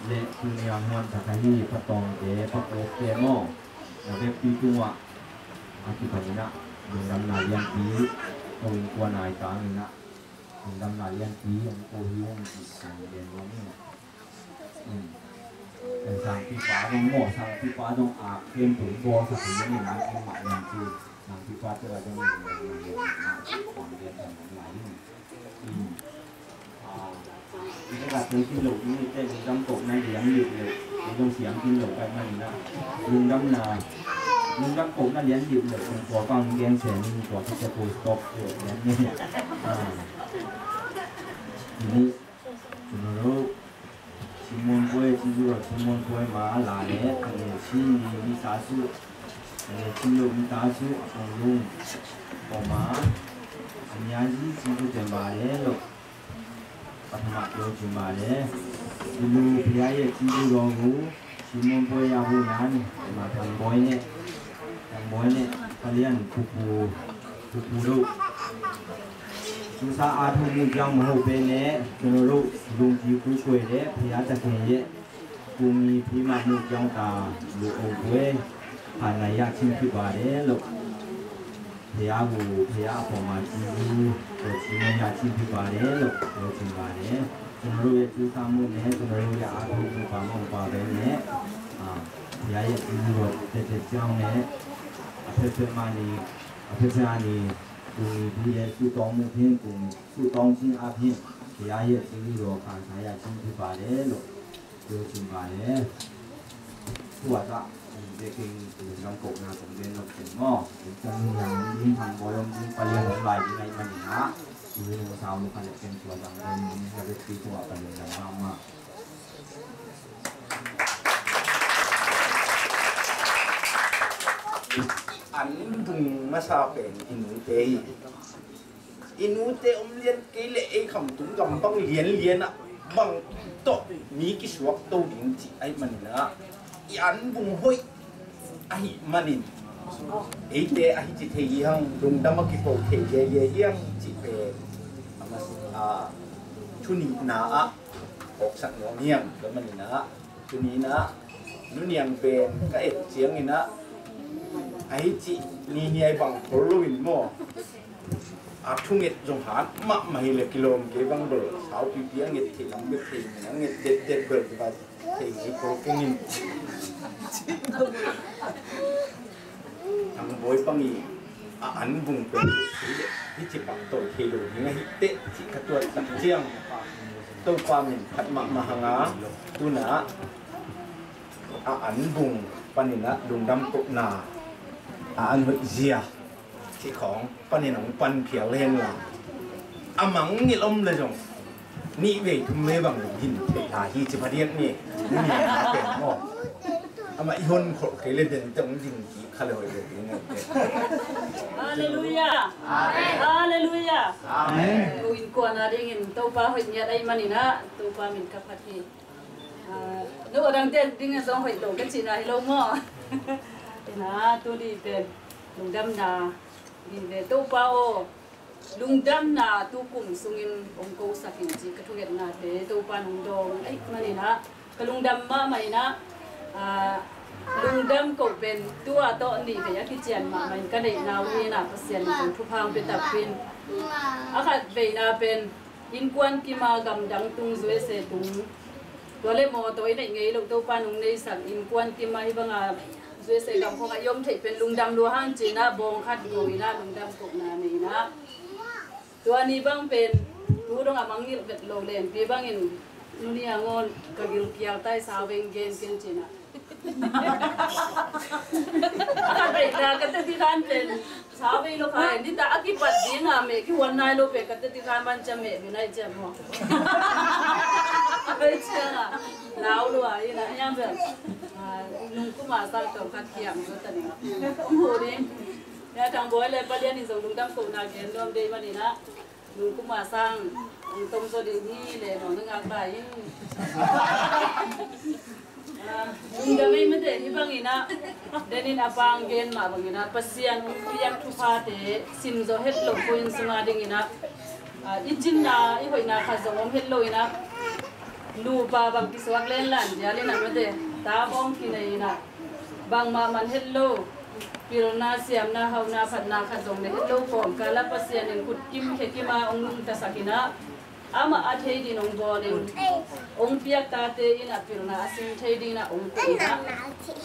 le tuni a hong huan thak ahi Pa Tawngte, Pa Kualte maw, na vekpi tungah a kipan in a, lungdamna lianpi, ko innkuan a i tang in a, lungdamna lianpi hong ko hi ung cih hong gen nuam ing. Um. Sangpipa zong maw, sangpipa zong a khempeuh bawlsak hi ung in, a kim mah ning ci. Sangpipa tungah zong lungdamna lianpi hong gen nuam lai ing. Um. A, i ka tung kin lo ding i te lungdam kohna lian liu liu. I zong siam kin lo ka hih manin a, lungdamna, lungdam kohna lian liu liu. Kong tua pang gen sen in tua ka cia ko stop lian ni. A. Ini, Cun a lo, Simon Puai, Cizura Simon Puai ma la le, ka nge Chin ni mi ta su, ka nge Chin lo mi ta su, a kong lung. Ko ma, a nia zi Cizu te ma le lo, ka thama kyo ci ma le, Cizu pia ye Cizu lo mu, Simon Puai a bu nan, ma Thang Boi ne, Thang Boi ne, ka lian pupu, pupu lo. Susa a thu mu jang ma ho pe ne, Cun a lo, lung ki ku kuai le, pia ta khe ye, ku mi pi ma mu jang ta, lu ong kuai, ha na ya chin ki ba le lo. Pia bu, pia po ma ci bu, ko ci ma ya chin ki ba le lo, ko ci ba le. Cun a lo ye cu sa mu ne, cun a lo ye a thu mu pa ma pa be ne. A, pia ye ci bu lo, te te ciang ne. A phe phe ma ni, a phe phe a ni. Kum pi le su tawng mu phin, kum su tawng cin a phin. Pi a hiat cin lo khan sa ya cin pi ba le lo. Lo cin ba le. Kuat ah, in te king kum lam kok na kum den lo cin mo. In tang yang in tang boy om cin pa lian om lai cin ai man in ah. Kum lo sa mu khan le ken kuat ang den in sa bet pi kuat pa lian lam ma ma. An bung masa pen i nute hi. I nute om lian kei le ei khamtung gam bang lianlian ah bang tawh mi kisuak to ding cih ahi manin ah i an bung hoih ahi manin eite ahi ci thei hi hang, lungdam a kiko thei lialia hi hang cih pen a mas-, a, thu nihna ah awksak nuam hi hang. Tua manin ah tuni in ah nu Niang pen ka et ciangin ah ahi cih ni hiai bang khol loin maw, a thunget zong hat mahmah hi le kilawm kei bang bel saupipi a nget thei lam bek thei, a nget detdet bel kiva thei ngei khol keng in. Thang Bawi Pang i a an bung pen hi ci pak tawh thei lo ding ahi teh cih ka tuat tak ciang Topa min phat mahmah hang a, tu in ah a an bung panin ah lungdam kohna a an hoih zia cih khawng panin hong pan phial hen la, a mangngilh om le zong nih vei thum vei bang gin thei lai hi ci phadiak ni. Ni na pen maw, amah i hon kholh kei le den te hong ding kik kha le hoih le ding. Halleluiah. Halleluiah. Amen. Ko innkuan a dingin Topa hoih ngiat ahi manin ah Topa min ka phat hi. Ah, no a dangte dingin zong hoih lo ka cihna hi lo maw? Ina tuni pen lungdamna hi ve. Topa aw, lungdamna tukum sungin hong kosak in cih ka thungetnate Topa nong dawng ahi manin ah ka lungdam mahmah in ah, ah, lungdam ko pen tua tawh nih vei a kician mahmah in ka neihna uh hi in ah Pasian in kong thupha hong pia takpi in, a khat veina pen innkuan kim a gamdang tung, U S A tung, tua le mawtaw i neih ngei lo Topa nong neisak innkuan kim a hih banga U S A gam khawng ah i om theih pen lungdam lua hang ci in ah bawng khat go in ah lungdam kohna nei in ah, tua ni bang pen tu dong a mangngilh vet lo lengpi bangin nu Niang aw, ka gilkial tai, sau veng gen ken ci in ah. A khat veina ka teti khan pen sau vei lo kha, nita a kipat ding a meh kihuan nai lo pen ka teti khan ban cia meh bi nai cia maw. Ai cia a nau lua in ah hiam pen, ah, nung kum a sang tawh khat kiam zo ta ding. Hong hu ding. Ya Thang Bawi le Pa Lian in zong lungdam kohna gen nuam dei manin ah nung kum a sang hong tom zaw ding hi le maw, na ngak lai in. Ah, lungdam ei mate, hih bangin ah denin a pang gen mah bangin ah Pasian hong piak thuphate sim zaw het lo ko inn sung a dingin ah, ah, i cinna i hoihna khat zong om het lo in ah nupa bang kisuak lenlan zial in ah mate, ta bawng kinei in ah bangmah man het lo, pilna siamna hauhna phatna khat zong nei het lo kawmkal ah Pasian in khut kim khe kim a hong nungtasak in ah amah a thei ding hong bawl in, hong piak tate in ah pilna a sim thei ding in ah hong koih in ah,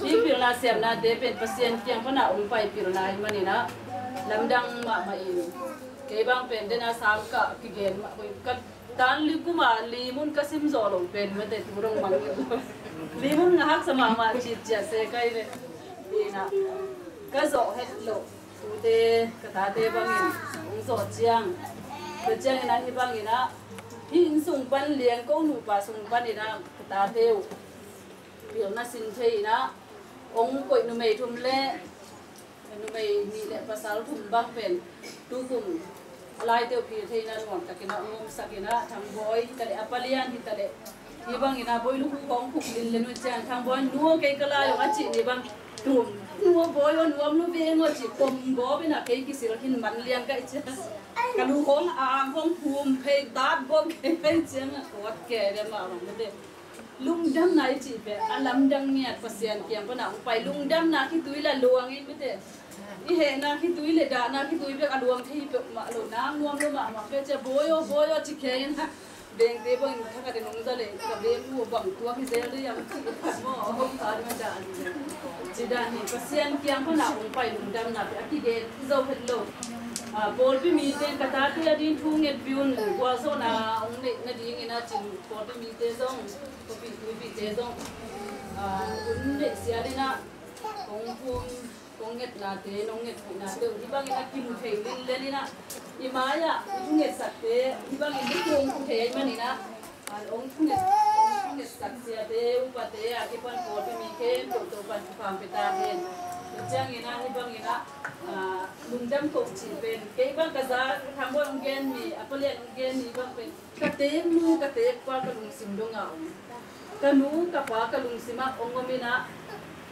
hih pilna siamnate pen Pasian kiang pan a hong pai pilna hi manin ah lamdang mahmah in, kei bang pen den a sang ka kigen mah, ka tan li kum a li mun ka sim zawh lo pen mate, tu dong mang li mun nga haksa mahmah cih ciah se kai ve. Ina ka zawh het loh tute ka tate bangin hong zawh ciang, tua ciangin ah hih bangin ah hih inn sung pan liang ko nupa sung panin ah ka tate uh pilna sin thei in ah hong koih numei thum le numei nih le pasal thum bang pen tukum a laite uh pil thei in ah nuamtakin ah hong omsak in ah, Thang Bawi hi ta leh, a Pa Lian hi ta leh, hih bangin ah Bawi, nu khuk khuk lin le nu ciang Thang Bawi, nu aw, kei ka lai ung a cih ni bang, tum, nu aw Bawi aw, nuam lo veng aw cih kom gawp in ah kei kisil khin man liang ka hih ciang, ka lu khawng a ang khawng phum phei tat gawp kei ka hih ciang ah kawt kei le mah bang mate. Lungdamna i cih pen a lamdang ngiat, Pasian kiang pan a hong pai lungdamna khitui le luang in mate. I hehna khitui le dahna khitui bek a luang thei peuhmah lo, nang nuam lo mahmah peuh ciah, Bawi aw, Bawi aw ci kei in ah, vengte bangin thakhat in hong za leh ka veng uh bang tuak hi zel dih hiam cih maw, a hong kha ding a dah ni. Ci dan hi, Pasian kiang pan a hong pai lungdamna pen a kigen zo het lo. Ah, pawlpi mite ka tate a ding thu ngetpih un, gualzawhna hong neih nadingin ah cin pawlpi mite zong, khuapi tuipite zong, ah, hun neih sialin ah kong phum, kong ngetnate, nong ngetpihnate uh hih bangin ah kimu thei lilel in ah, i mai-ah i thu ngetsakte hih bangin hih thu hong phu thei ahih manin ah, ah, hong thu nget, hong thu ngetsak siate, upate a kipan pawlpi mi khempeuh Topan thupha pia ta hen. Tua ciangin ah hih bangin ah, ah, lungdam koh cih pen kei bang ka za, Thang Bawi hong gen mi, a Pa Lian hong gen mi bang pen ka teek nu, ka teek pa ka lungsim dongah om. Ka nu, ka pa ka lungsimah hong om in ah,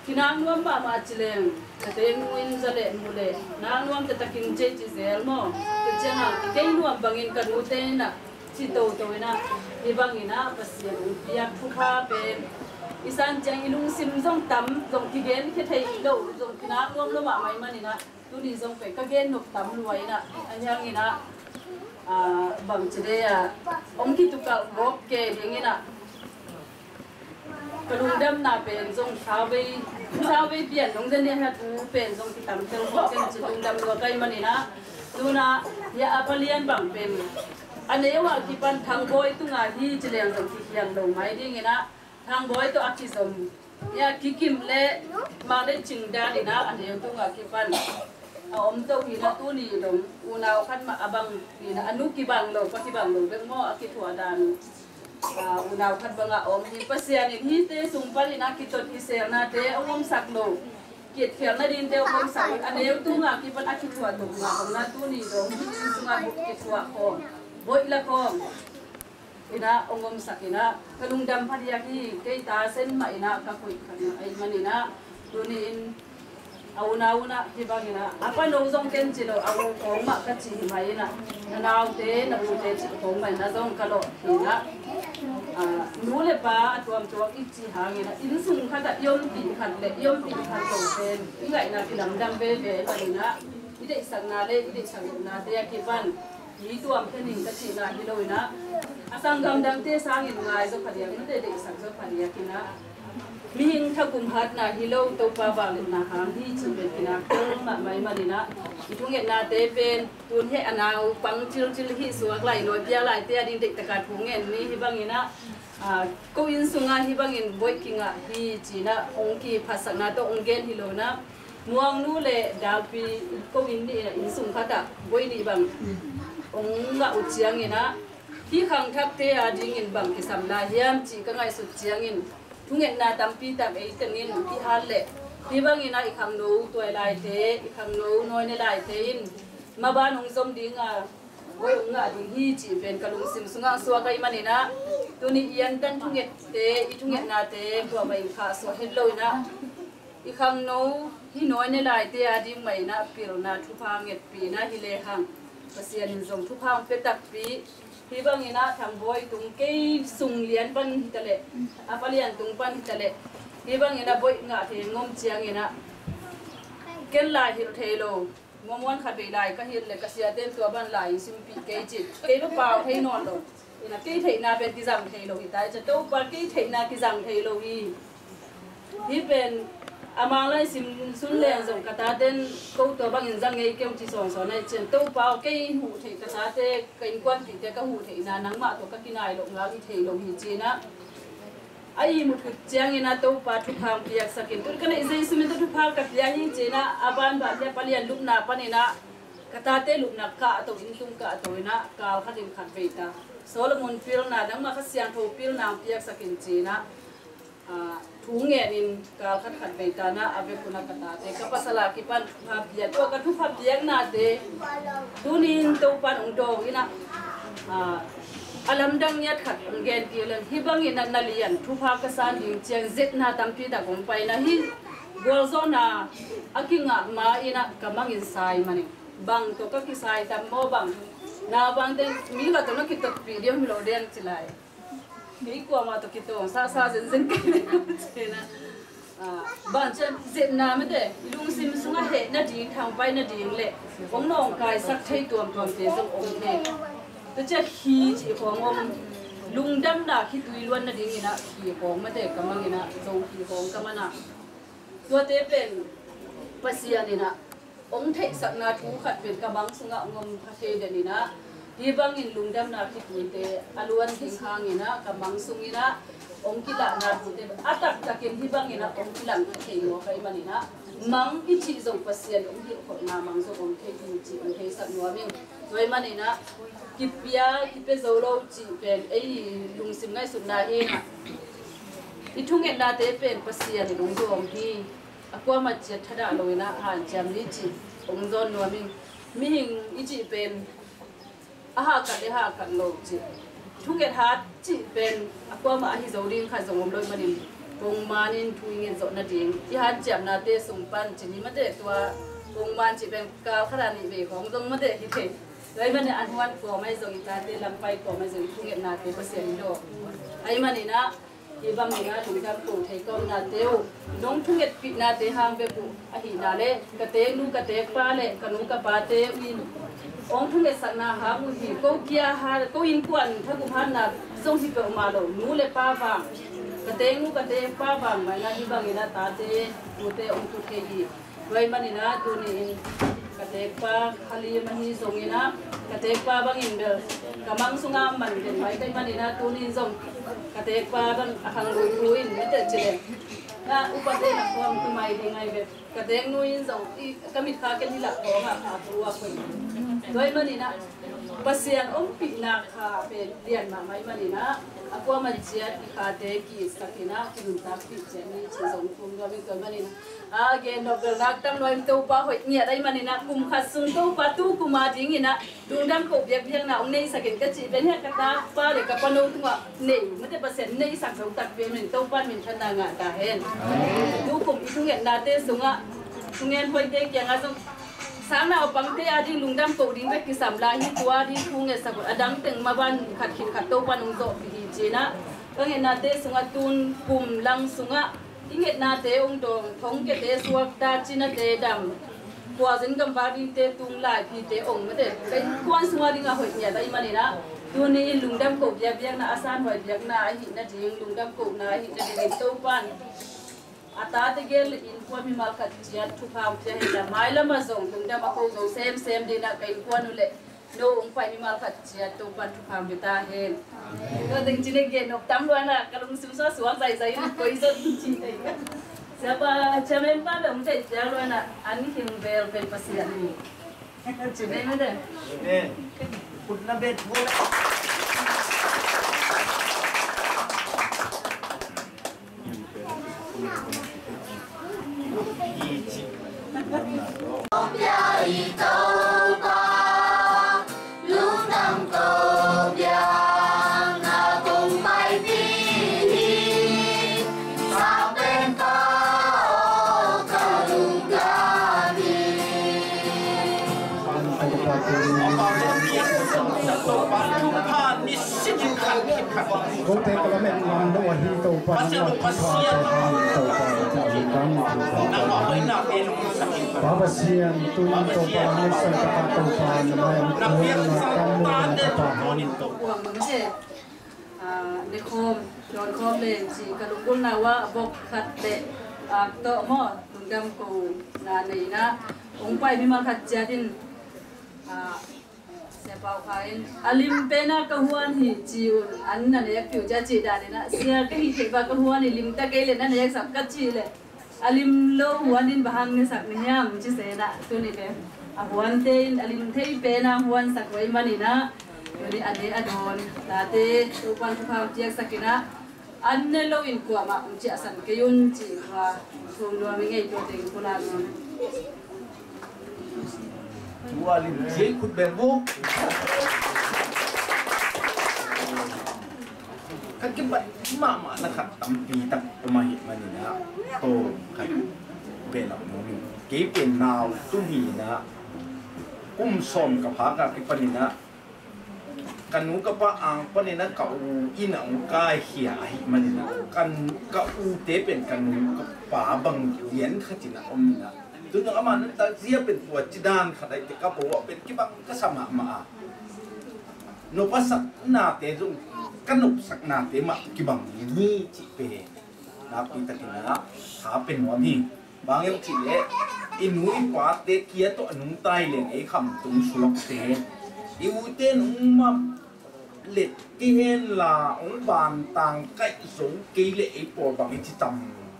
kinak nuam mahmah ci leng, ka teek nu in za leh mu leh nak nuam taktakin ci, ci zel maw? Tua ciangah kei nuam bangin ka nute in ah ci toto in ah, hih bangin ah Pasian hong piak thupha pen i san ciang i lungsim zong tam, zong kigenkhia thei lo, zong kinak nuam lo mahmah ahih manin ah, tuni zong pen ka gen nop tam lua in ah, a hiangin ah, ah, bangci dei ah hong kitukalh gawp kei dingin ah, ka lungdamna pen zong sauvei, sauvei pian dong zen nia, hatu pen zong kitam tel gawp ken ci lungdam lua ka hih manin ah, tuna hia a Pa Lian bang pen a neu ah kipan Thang Bawi tunga hi ci leng zong kikhiang lo mai dingin ah, Thang Bawi tawh a kizom, ia kikim le mak le cing dan in ah a neu tungah kipan a om to hi in ah, tuni dong unau khat mah a bang hi in ah, a nu kibang lo, pa kibang lo bek maw, a kithuah dan uh, ah, unau khat bangah a om hi. Pasian in hihte sung panin ah kitot kiselnate hong omsak lo, kietkhial nadingte hong omsak lo, a neu tungah kipan a kithuah lo mah om in ah, tuni dong hih inn sungah kithuah khawm, boih la khawm in ah hong omsak in ah ka lungdam phadiak hi. Kei ta sen mah in ah ka koih khat ahih manin ah, tuni in a unau un ah hih bangin ah, a pano zong ken ci lo, a u khawng mah ka ci hi mai in ah, na naute, na ute cih khawng mah in ah zong ka lawh hi in ah, ah, nu le pa a tuamtuam i cih hangin ah, inn sung khatah i ompih khat le i ompih khat lo pen i ngaihna kilamdang veve ahih manin ah, i deihsakna le i deihsak lohnate a kipan mi tuam khe ning ka cihna hi lo in ah, a sanggam dangte sangin ngai zaw phadiak, nute deihsak zaw phadiak in ah, mihing thagum hatna hi lo, Topa vangliatna hang hi cih pen kinak tel mahmah ahih manin ah, i thungetnate pen tun heh a naupang cilcil hih suak lai, nawi pia laite a ding deihtakin thungen ni. Hih bangin ah, ah, ko inn sungah hih bangin boih kingah hi ci in ah hong kiphatsakna tawh hong gen hi lo in ah, Muangnu le Dalpi ko inn nih in ah, inn sung khatah boih nih bang hong ngah uh ciangin ah, hih khangthakte a dingin bang kisam lai hiam cih ka ngaihsut ciangin, thungetna tampi tak ei tengin kihat leh, hih bangin ah i khangno tuai laite, i khangno nawine laite in maban hong zom ding a, boih hong ngah ding hi cih pen ka lungsim sungah suak ahih manin ah, tuni i antan thungette, i thungetnate kuamah in khahsuah het lo in ah, i khangno, hih nawine laite a ding mah in ah pilna thupha ngetpih in ah hi lehang, Pasian in zong thupha hong pia takpi. Hih bangin ah Thang Bawi tung kei sung lian pan hi ta leh, a Pa Lian tung pan hi ta leh, hih bangin ah boih ngah thei ngom ciangin ah, ken lai hilh thei lo, muanmuan khat vei lai ka hilh leh ka siate in tua bang lai in simpih kei ci, kei lo pau thei nawn lo. In ah kei theihna pen kizang thei lo hi ta hi ci, Topa kei theihna kizang thei lo hi. Hih pen a Mang lai sim sun leng zong ka tate in ko tua bangin zang ngei kei ung ci sawnsawn ahih ciang, Topa aw, kei huh theih, ka tate, ka innkuanpihte ka huh theihna nangmah tawh ka kinai loh ngal hi thei lo hi ci in ah, a ihmut khit ciangin ah Topa thupha hong piaksak in, tun ka neih Jesu min tawh thupha ka pia hi ci in ah, a banban hi a Pa Lian lupna panin ah ka tate lupna kahto, inntung kahto in ah kal khatin khat vei ta, Solomon pilna, nangmah Kha Siangtho pilna hong piaksak in ci in ah, ah, thu ngenin kal khat khat vei ta in ah, a vekun ah ka tate, ka pasal a kipan thupha piak, tua ka thupha piaknate tuni in Topa in hong dawng in ah, ah, a lamdang ngiat khat hong gen kik leng, hih bangin ah na lian thupha ka san ding ciang zetna tampi tak hong pai in ah, hih gualzawhna a kingah ma in ah ka mangin sai manin, bang tawh ka kisai tam maw, bang na bangte mi khat tawh na kitotpih diam hi lo diam ci lai. Kei kuamah tawh kitawngsasa zenzen kei leh ci in ah, ah, bang ci a, zetna mate, i lungsim sungah heh nading, thangpai nading le hong nawngkaisak thei tuamtuamte zong om thei. Tua ciah hi cih khawng om, lungdamna khitui luan nadingin ah hi khawng mate ka mang in ah, zo hi khawng ka man ah, tuate pen Pasian in ah Hong theihsakna thu khat pen ka mang sungah hong om kha thei den in ah, hih bangin lungdamna khituite a luan ding hangin ah ka mang sungin ah hong kilahna thute a taktakin hih bangin ah hong kilang thei lo ka hih manin ah, mang i cih zong Pasian hong hilhkholhna mang zong hong thei ding cih hong theisak nuam ing. Tua hih manin ah kipia kipia zo lo cih pen ei lungsim ngaihsutna hi in ah, i thungetnate pen Pasian in hong dawng hi. A kuamah ciat thadah lo in ah hanciam ni cih hong zawn nuam ing. Mihing i cih pen a hahkat le hahkat lo cih, thunget hat cih pen a kuamah ahi zo ding khat zong om lo hih manin, kongman in thu i nget zawh nading i hanciamnate sung pan cih ni mate, tua kongman cih pen kal khat a nih vei khawng zong mate hi thei. Tua hih manin an huan kawm ahi zong, i tate lampai kawm ahi zong, i thungetnate Pasian in dawng. Ahih manin ah, hih bangin ah lungdam ko thei ka omnate uh, nong thungetpihnate hang bek uh ahihna le, ka teeknu ka teekpa le ka nu ka pate uh in hong thungetsakna hang uh hi. Ko kia hat, ko innkuan thagum hatna zong hi peuhmah lo, nu le pa vang, ka teeknu ka teekpa vang mah in ah hih bangin ah tate tute hong tu thei hi. Tua hih manin ah tuni-in ka teekpa Khalim ahi zongin ah, ka teekpa bangin bel ka mang sungah man den mai ka hih manin ah, tuni-in zong ka teekpa bang a khang lui thu in mite ci leng, na upate na khawng tu mai ding ahi ve. Ka teeknu in zong i, ka mitkha ken hi lak khawngah kha thu a koih. Tua hih manin ah Pasian ompihna kha pen lian mahmah hih manin ah, a kuamah ciat i khate ki-itsak in ah, kinuntakpih ciat ni ci zong thum nuam ing. Tua hih manin ah, a gen nop bel nak tam lua in, Topa hoih ngiat ahih manin ah, kum khat sung Topa tu kum a dingin ah lungdam ko biakbiakna hong neisak in ka cih pen hiah ka takpa le ka pano tungah nei, mate Pasian neisak zo takpi ahih manin Topa in minthanna ngah ta hen. Tu kum i thungetnate sungah thungen hoihte kiangah zong sang naupangte a ding lungdam ko ding bek kisam lai hi, tua ding thu ngetsak uh, a dang teng maban khat khit khat Topa in hong zawhpih hi ci-in ah, ka ngetnate sungah tun kum lang sungah i ngetnate hong dawng, thongkiate suakta, cinate dam, pualzin gamvak dingte tung, laiphite ong, mate ka innkuan sungah dingah hoih ngiat ahih manin ah, tuni-in lungdam ko biakbiakna, a sanhuai biakna ahih nading, lungdam kohna ahih nadingin Topa in a tate gel le innkuan mimal khat ciat thupha hong pia hen la, mailamah zong lungdam a ko zo semsem dingin ah ka innkuan uh le no hong pai mimal khat ciat Topa in thupha hong pia ta hen. Tua teng ci-in ah gen nop tam lua in ah, ka lungsim sung ah suak zaizai in koi zot ci tei ka. Siapa chairman pa bel hong tei ciang lua in ah, an hing bel pen Pasian hi. Ci tei mate. Amen. Khut na bet bul. Kote ka lamet ngam lo ahi Topa, nang a thupha te hang Topa, ka lungdam, Pa Pasian, tun Topa, nang san ka pa Topa, na mai ang kuang na tam lo na ka pa hang. Kuang bang se, ah, ne khawm, dawn khawm leng ci ka lunggulhna uah bok khat le, ah, tawh maw, lungdam kohna nei in ah, hong pai mimal khat ciat in, ah, Sia Pau Kha in, a lim pen ah ka huan hi ci un, an na nekpih uh ci a, cih dan in ah, sia ka hih theih bang ka huan hi, lim ta kei leh na neksak ka cih leh, a lim lo huan in bang hang nesak na hiam ci se in ah, tuni pen a huante in a lim thei pen ah huansak uh ahih manin ah, tuni a ne a dawn tate Topa'n thupha piaksak in ah, an ne loin kuamah hong ciahsan kei un cih kha thum nuam ing ei, tua teng pulak nuam. Tua lim ciai khut beng buk. Ka kibat mahmah na khat tampi tak om ahih manin ah, tawm khat belap nuam ing. Kei pen nau tung hi in ah, kum sawm ka phak a kipanin ah, ka nu ka pa ang panin ah ka u inn ah hong kaikhia ahih manin ah, kan, ka ute pen ka nu ka pa bang lian khatin ah om in ah, tun zong amah nuntak zia pen tua ci dan khat ahih teh ka po ah pen kibang ka sa mahmah a, nop a saknate zong ka nopsaknate mah kibang ding hi cih pen nakpi takin ah tha pia nuam hi. Bang hiam cih leh, i nu i pate kia tawh a nungta hi leng ei khamtung suakte, i ute nungmah let kei henla hong bantang kaih zo kei leh ei pawl bang i ci tam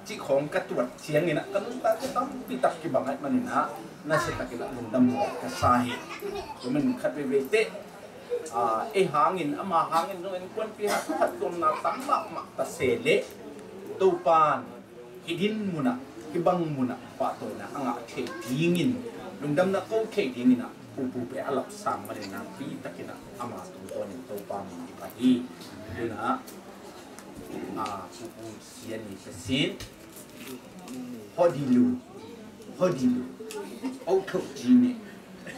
cih khawng ka tuat ciangin ah ka nungtate tampi tak kibang ahih manin ah nasiatakin ah lungdam ka sa hi. Tua manin khat veivei teh, ah, ei hangin, ama hangin zong innkuanpih haksat tuamna tam mahmah ta se leh Topa'n hih din munah, hih bang munah pahtawina a ngah thei dingin, lungdamna ko thei dingin ah Pu Pu pen a lapsang manin nakpi takin ah ama tungtawnin Topa min i phat hi. Tua in ah, ah, Pu Pu Sian i ka sin, hodilu, hodilu, outhoh jine,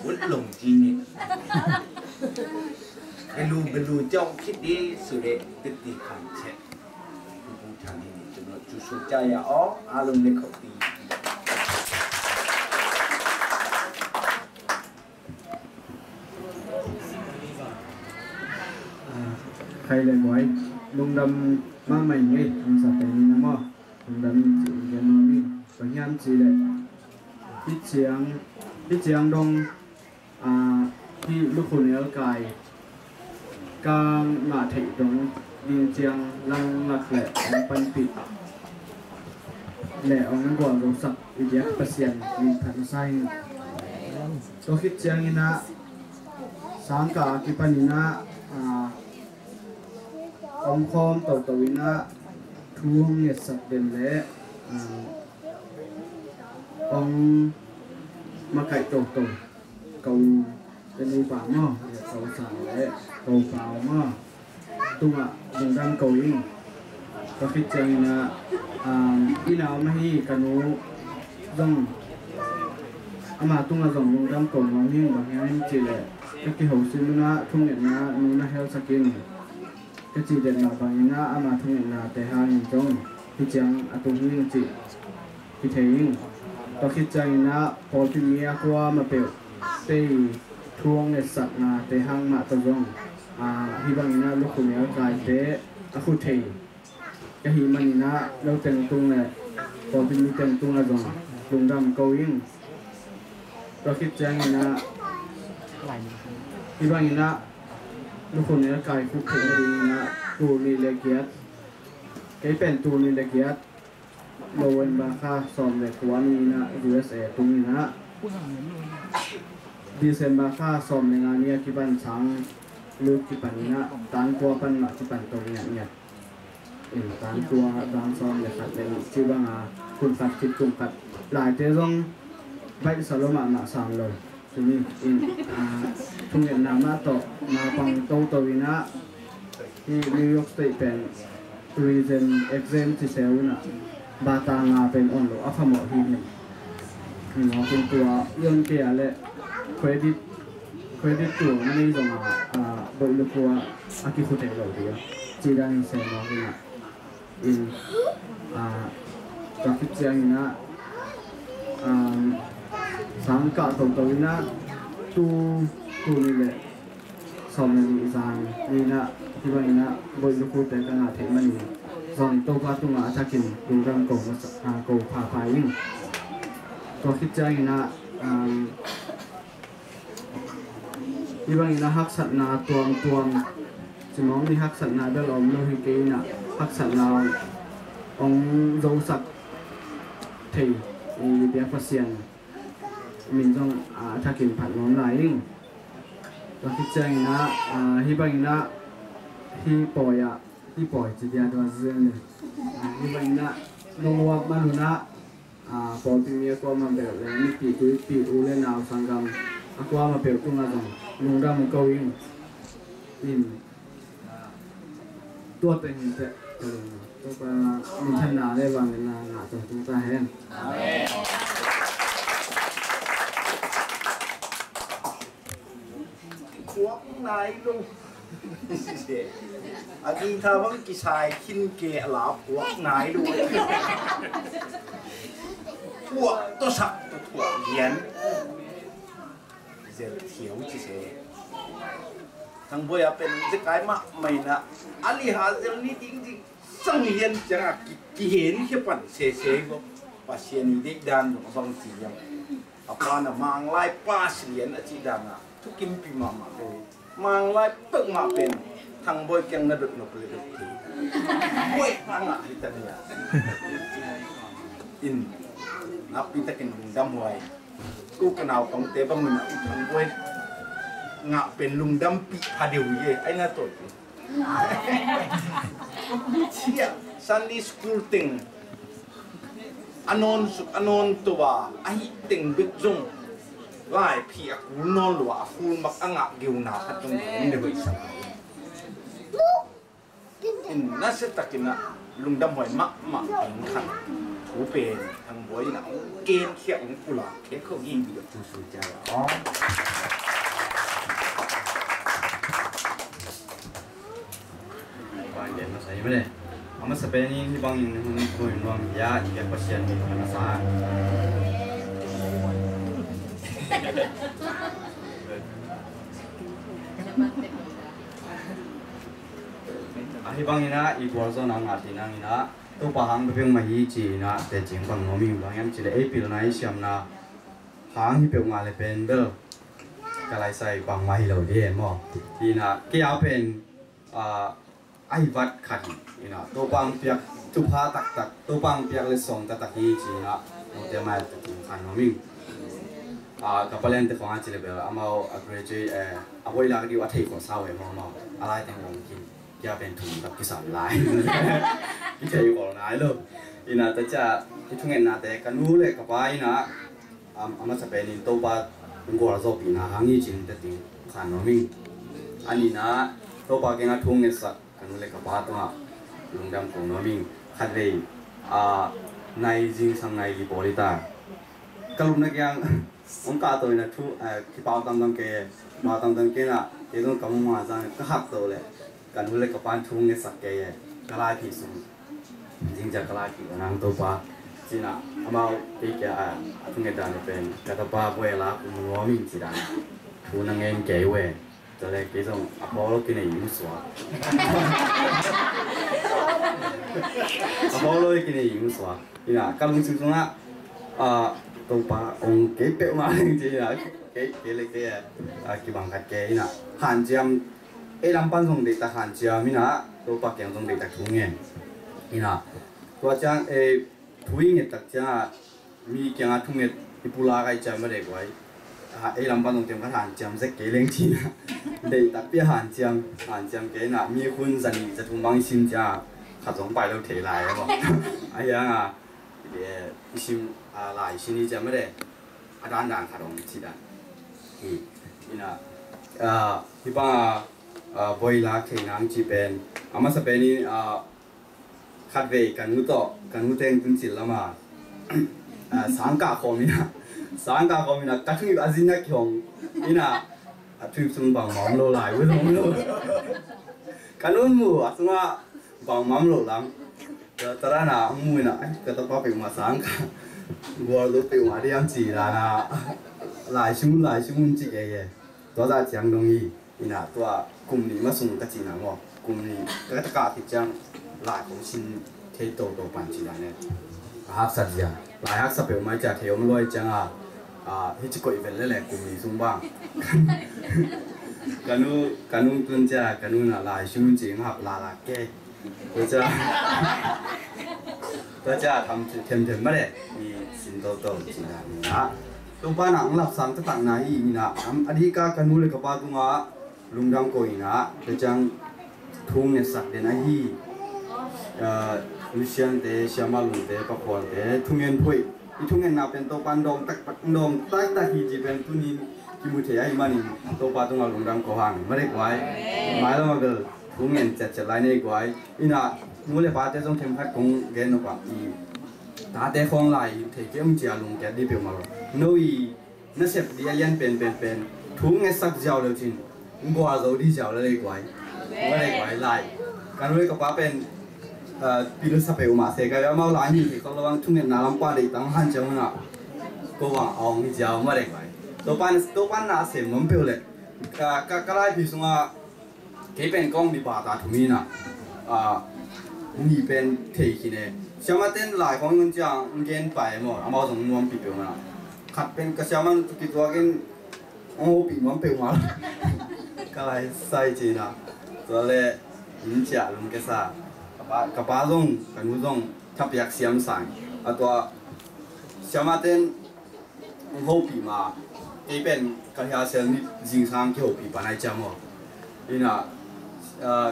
utlong jine, belu belu jong khit di sure titi khan che. Pu Pu Than hi ni, tua in ah cu su ca ya aw, a lung le khauh ti. Khai le muai, lungdam mahmah ing ei, hong sa pen ing a maw. Lungdam ing ci ing gen nuam ing, bang hiam cih leh hih ciang, hih ciang dong, ah, hih lukhu nelkai ka ngah theih dong ding ciang langlak leh hong panpih leh hong gualzosak i biak Pasian min phat masa hi. Tua khit ciangin ah sangkah a kipanin ah, ah, omkhawm toto in ah thu hong ngetsak den leh, ah, hong makaih toto ko, ka nupa maw, ko sang leh ko pau maw, tungah lungdam ko ing. Tua khit ciangin ah, um, i nau mah hi ka nu zong, ama tungah zong lungdam ko nuam ing, bang hiam cih leh ka kiho sin munah thungetna nu na helsak in. Ka cih den mah bangin ah ama thungetnate hangin zong hih ciang a tung hi ing cih kithei ing. Tua khit ciangin ah pawlpi mi a kuamah peuh tei thu hong ngetsaknate hang mah tawh zong, ah, hih bangin ah lukhu nelkaite a khu thei ka hih manin ah no teng tung leh pawlpi mi teng tungah zong lungdam ko ing. Tua khit ciangin ah hih bangin ah lukhu nelkai khuk theih nadingin ah tul nih le giat, kei pen tul nih le giat, November kha sawm le kua ni-in ah U S A tungin ah December kha sawm le nga ni a kipan sang lut kipanin ah tan kua pan mah kipan to ngiatngiat. In tan kua, tan sawm le khat le nih cih banga kum khat khit kum khat, laite zong baihsa lua mahmah sam lo. Tuni in, ah, thungetna mah tawh naupang toto in ah hih New York State pen tourism exempt ci se uh in ah bata nga pen on lo a phamawh hi hi. Hi mawk in tua i on kei a leh credit, credit tua na nei zong a, ah, boih lukhu a a kikhu thei lo hi a, cih dan in se mawk in ah. In, ah, tua khit ciangin ah, um, sangkah toto in ah tu, tu ni le sawm le nih zan ni-in ah hih bangin ah boih lukhute ka ngah theih manin zong Topa tungah a thakin lungdam ko masa, ah, ko phapha ing. Tua khit ciangin ah, um, hih bangin ah haksatna tuamtuam, cimawh ni haksatna bel om lo hi kei in ah haksatna hong zosak thei i biak Pasian min zong, ah, a thakin phat nuam lai ing. Tua khit ciangin ah, ah, hih bangin ah hih pawi ah, hih pawi ci dia tua zen le, ah, hih bangin ah nong uap man un ah, ah, pawlpi mi a kuamah peuh le mipi tuipi u le nau sanggam a kuamah peuh tungah zong lungdam ko ing. In, ah, tua teng hi teh, ka lungdam. Topa minthanna le vangliatna ngah tungtung ta hen. Puak nai lo. A ding tha bang kisai khin ke a la puak nai lo. Puak tawh sak tawh thuak lian. Zel thiau ci se. Thang Boih a pen zekai mahmah in ah a liha zel ni ding ding sang lian ciangah ki, kihen khia pan sese ko. Pasian i deih dan zong a bang ci liang. A pa na Manglai pa si lian a cih dan a thukimpi mahmah ve. Manglai peuhmah pen Thang Bawi kiang na dot nop le dot thei. Bawi a ngah hi ta nia. In nakpi takin lungdam huai. Ko ka naupangte bang un ah Thang Bawi ngah pen lungdampih pha deuh hi e. Ai na tawi pen Sunday school teng a nawn suk a nawn to a, a hih teng bek zong laiphi a kul nawn lo a, a full mark a ngah geuna khat zong om deuh hi sak. In nasia takin ah lungdam huai mahmah ding khat thu pen Thang Bawi in ah hong kenkhiat hong pulak khia kho hi. Thu su cia la aw. Bang gen masa hi mene. A masa pen in hih bangin hun hun nuam hia i biak Pasian min a masa. A hih bangin ah i gualzawhna ngah ding nangin ah Topa hang bek mah hi ci-in ah teci bang nuam ing, bang hiam cih leh ei pilna ei siamna hang hi peuhmah leh pen bel ka laisai bangmah hi lo ding e maw. Hi in ah kei a pen ah, a hi vat khat hi in ah, Topa hong piak thupha taktak, Topa hong piak letsong taktak hi ci-in ah note mai ah teci khan nuam ing. Ah, ka palen te khong a ci leh bel amau a graduate, eh, a bawi lak ding uh a thei khawh sa uh e maw, amau a lai teng hong kin kia pen thum tak kisam lai. Kithei khol nai lo. In ah tacia i thungetnate ka nu le ka pa in ah, am, a masa pen in Topa hong gualzawhpihna hang hi ci-in teci khan nuam ing. A nihna Topa kiangah thu hong ngetsak ka nu le ka pa tungah lungdam ko nuam ing. Khatvei ah, nai zingsang nai li pawl hi ta. Ka lupna kiang hong kahto in ah thu, eh, kipau tamtam kei, kipau tamtam kei in ah kei zong ka mumang zang ka hak to leh ka nu le ka pa'n thu hong ngetsak kei e. Ka laiphi sung zingciang ka laiphi uh nang Topa ci-in ah amau kei kia a, a thunget dan uh pen ka tapa Bawi a lak uh nuam ing ci dan thu na ngen kei uh e. Tua leh kei zong a pawlo kinei ing suak. A pawlo kinei ing suak. In ah ka lungsim sungah ah, Topa hong kei peuhmah ing ci-in ah kei, kei le kei ah, kibang khat kei in ah hanciam, ei lam pan zong deihtak hanciam in ah Topa kiang zong deihtak thu ngen. In ah tua ciang ei thu i nget tak ciangah mi kiangah thunget i pulak ahih ciang mah dek uh ai. Ah, ei lam pan zong tem khat hanciam zek kei leng ci-in ah deih takpi a hanciam, hanciam kei in ah mi khun za nih za thum bang i sim ciangah khat zong pai lo thei lai a maw. A hiang a i sim, a lai i sin i ciang mah dek a dandan khat hong ci dan hi. In ah, ah, hih bang a, ah, bawi lak thei nang cih pen a masa pen in ah, khatvei ka nu tawh, ka nu teng tun cil lama, ah, sangkah khawm in ah, sangkah khawm in ah ka thuip a zin a kihong in ah, a thuip sung bangmah om lo lai uh zong om lo. Ka nu mu a sungah bangmah om lo lang. Tua dan a hong mu in ah, ai, ka tapa peuhmah sangkah gualzo peuhmah diam ci dan a, lai sung lai sung un ci kei e. Tua zah ciang dong hi. In ah tua kum nih mah sung ka cihna maw, kum nih ka, ka kah khit ciang lai kong sin thei toto pan ci dan e. A haksa zia, lai haksa peuhmah i ciah thei om luai ciang a, ah, hih ci koih vel lele kum nih sung bang. Ka nu, ka nu tun ciah ka nu in ah lai sung ci hong hap lalak kei. Tua ciang, tua ciang tham themthem mah le i sin toto ci dan in ah Topa in ah hong lapsang taktakna hi in ah, a diak a ka nu le ka pa tungah lungdam ko in ah, tua ciang thu ngetsak den ahi, ah, Lucian te, Siama Lungte, Pakhualte thungen phuih, i thungetna pen Topa in dawng taktak, dawng taktak hi ci pen tuni kimu thei ahih manin Topa tungah lungdam ko hang. Mah dek guai. Mailam a bel thungen ciatciat lai nei guai. In ah nu le pate zong themkhat kong gen nop a, i tate khawng lai thei kei ung ci a lungkiat dih peuhmah lo. No i nasep dih a lian penpen pen thu ngetsak ziau leu cin gualzo dih ziau le lei guai. Guai lei guai lai. Ka nu le ka pa pen, ah, pilsa peuhmah se ka amau lai hi thei khol lo bang thungetna lampa deih tang hanciam un ah ko bang a ong hi ziau mah lei guai. Topa in, Topa in na a sem nuam peuh leh ka, ka, ka laiphi sungah kei pen kong mi pa ta thum in ah, ah, ni pen thei khin e. Siama ten lai khawng in ciang gen pai maw, amau zong nuampi peuh mah. Khat pen ka siamah tu kituakin hong hopih nuam peuhmah ka lai sai cina. Tua le inn ciah lungkia sa. Ka pa, ka pa zong ka nu zong thapiak siam sang. A tua siamah ten hong hopih ma, kei pen ka hia sel ni zingsang kihopih pa nai ciam aw. Ina, ah,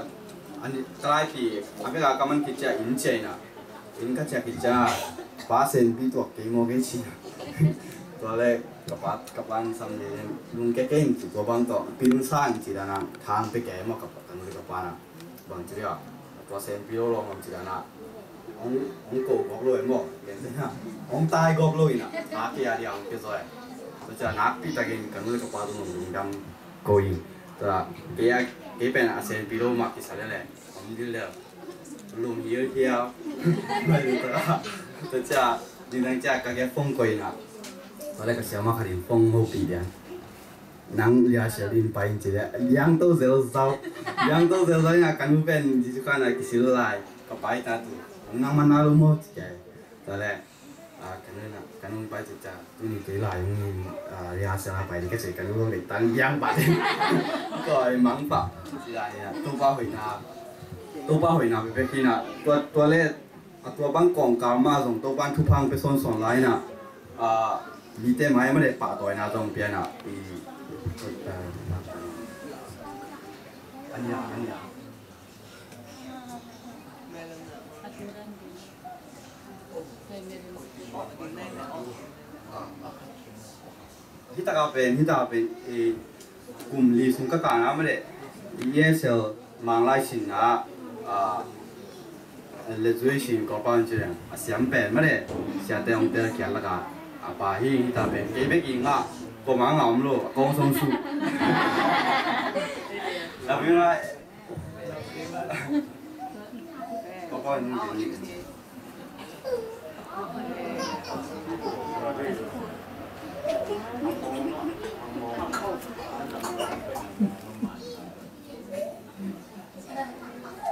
ani, ka laipi a beka ka man kicia inn cia ina. Inn ka ciah kicia pa senpi tuak kei maw kei cina. Tua le ka pa, ka pa in sam le lungkia kei in ci tua bang tawh pil sa in ci dana thang pe kei maw ka pa, ka nu le ka pa na. Bang ci dia, tua senpi lo lawng lam ci dana. Hong, hong ko gawp lo e maw, gen se na. Hong tai gawp lo ina, a ke a dia hong ke zo e. Tua cia nakpi takin ka nu le ka pa tu nung lungdam ko in. Tua kei a, kei pen a senpi lo mak kisa le le. Hong dil le. Lum hiu hiu. Mai lu ta. Tua cia, ding dang cia ka ke phone ko ina. Tua le ka siamah khat in phone hopih dia. Nang liasia din pai in ci le, liang to zelzau. Liang to zelzau ina ka nu pen Jesu khan a kisil lai. Ka pai ta tu. Nang man na lu mo ci ke. Tua le, ah, ka nu na, ka nu pai ci ca. Tu ni kei lai yung, ah, liasia na pai di ka ci ka nu lo le tang liang pa din. Ko ai mang pa. Ci lai ya. Tu pa hoi na. Tu pa hoi na pe pe ki na. Tua, tua le, a tua bang kawngkal mah zong Topan thupha hong pia sawnsawn lai ina, a, mite mai mah le pahtawina zong pia ina, i, a, a nia, a nia. Hi taka pen, hi taka pen, eh, kum li sung ka kana mah le, E S L manglai sinna, ah, le zui sin ko pa un ci le, a siam pen mah le, siate hong tel kiat laka, a pa hi, hi ta pen, kei bek i ngah, ko ma ngah om lo, a kong song su. Tapi mah,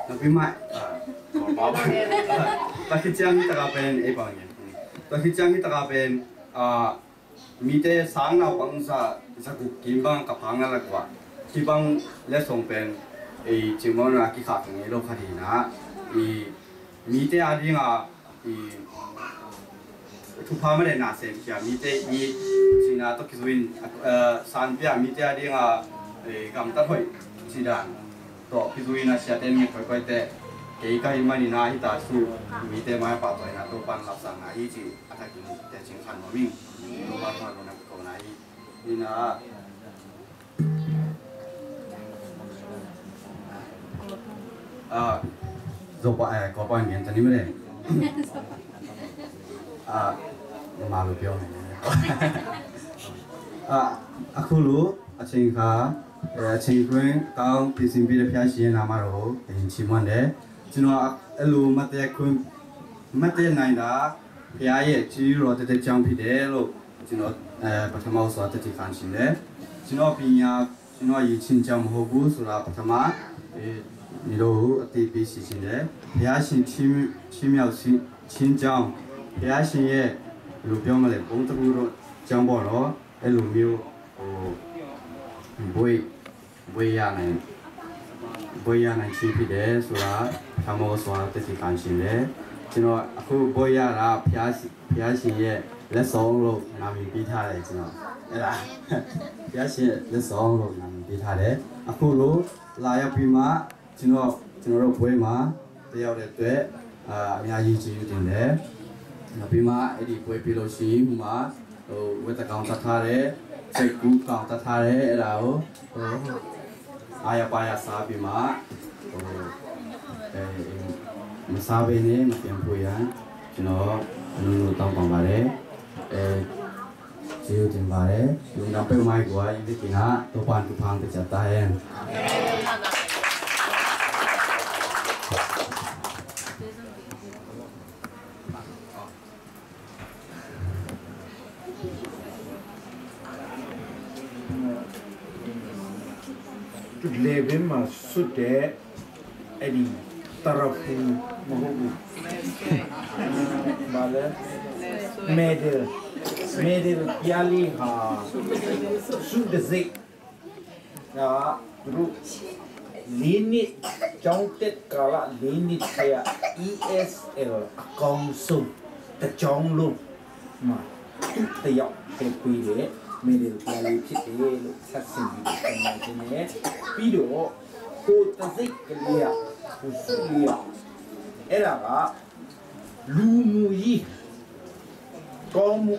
Napi mai, ah, ta khit ciang hi taka pen, ei bang yen. Ta khit ciang hi taka pen, ah, mite sang naupang za, za guk kim bang ka phang na lak ua. Ki bang le song pen, ei, cimawh na ki khak ngei lo kha di na. I, mite a ding a, i, thupha mah le na sem khia mite i, cina tawh kizui in, eh, sanpia mite a ding a, eh, gamtat hoih ci dan tawh kizui in a siate nget koikoi te, kei ka hi manin a hi ta su, mite mai pahtawina Topan lapsang na hi ci a thakin te cing khan nuam ing. Topan tawh na ko na hi. Ina, ah, Zopa, eh, Kawlpa in gen ta ni mah le. Ah, Mama lu piau ni. Ah, a khulu, a ching kha, eh, a ching khuing, kau, pi sim pi de pia si na ma ro, in chi mon de. Chino, a lu mate khuing, mate nai da, pia ye, chi ro te te chang pi de lo. Chino, eh, pathama uswa tati khan chin le. Chino pinya, chino yi chin jam hobu sura pathama, eh, nido hu ati pi si chin le. Pia chin chim, chim yau chin, chin jam. Pia chin ye, lu piao ma le, bong tabu ro, jam bo ro, eh, lu miu, oh, bui. Boya nai, boya nai chi pi de sura, thamo sura te si kan chin le. Chino, a khu boya ra, pia si, pia si ye, le song lo, na mi pi tha le, chino. Era, pia si ye, le song lo, na mi pi tha le. A khu lo, la ya pi ma, chino, chino ro boy ma, te yau le tue, a, mi a yi chi yu tin le. Na pi ma, e di boy pi lo si, ma, ဟို ဝတ်တကောင်တတ်ထားတယ်၊ စိတ်ကူးကောင်တတ်ထားတယ်၊ အဲ့ဒါကို ဟို အားရပါးရစားပြီးမှ ဟို အဲ မစားဘဲနဲ့ မပြန်ဖို့ရန် ကျွန်တော် အနုနုတောင်းပန်ပါတယ်။ အဲ ကျေးဇူးတင်ပါတယ်။ လူနာပျောက်မှာကို ယုဒိကင်နာ တောပန်တူဖန်တကြတာရဲ့။ သူ့လည်ပင်းမှာစွပ်တဲ့ အဲ့ဒီ သရဖူ မဟုတ်ဘူး။ ဘာလဲ။ မဲဒယ်။ Medal ပြားလေးဟာ ဆုတံဆိပ်က သူတို့ လေးနှစ် ကျောင်းတက်ကာလ လေးနှစ်ထဲက E S L အကောင်းဆုံး တစ်ကျောင်းလုံးမှာ သူတစ်ယောက်ပဲပေးတဲ့ Medal ပြားလေးဖြစ်တယ်လို့ ဆက်ဆံပြီးတော့ တင်ပြခြင်းနဲ့ ပြီးတော့ ကိုယ်တံဆိပ်ကလေးက ကိုယ်ဆုလေးက အဲ့ဒါက လူမှုရေး ကောင်းမှု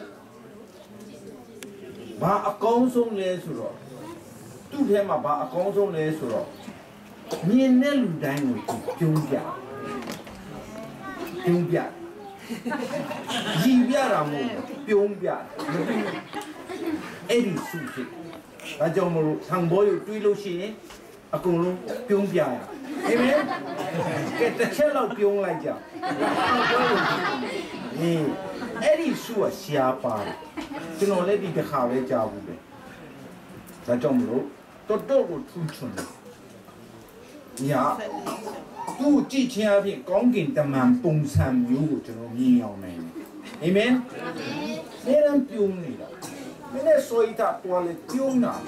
ဘာအကောင်းဆုံးလဲဆိုတော့ သူ့ထဲမှာ ဘာအကောင်းဆုံးလဲဆိုတော့ မြင်တဲ့လူတိုင်းကို သူပြုံးပြတယ်။ ပြုံးပြတယ်။ ရည်ပြတာမဟုတ်ဘူး။ ပြုံးပြတယ်။ အဲ့ဒီဆုဖြစ်တယ်။ ဒါကြောင့်မလို့ ထန်ဘိုးကို တွေ့လို့ရှိရင် အကုန်လုံး ပြုံးပြရအောင်။ အာမင်။ ကဲ တစ်ချက်လောက် ပြုံးလိုက်ကြအောင်။ ဟေး အဲ့ဒီဆုက ဆရာပါတယ်။ ကျွန်တော်လည်း ဒီတစ်ခါပဲ ကြားဘူးတယ်။ ဒါကြောင့်မလို့ တော်တော်ကို ထူးချွန်တယ်။ ည သူ့ကို ကြည့်ခြင်းအားဖြင့် ကောင်းကင်တမန်ပုံစံမျိုးကို ကျွန်တော် မြင်အောင်နိုင်တယ်။ အာမင်။ အမြဲတမ်း ပြုံးနေတာ။ မင်းနဲ့ စော်ကြီး ထပ်သွားလဲ ပြုံးတာ။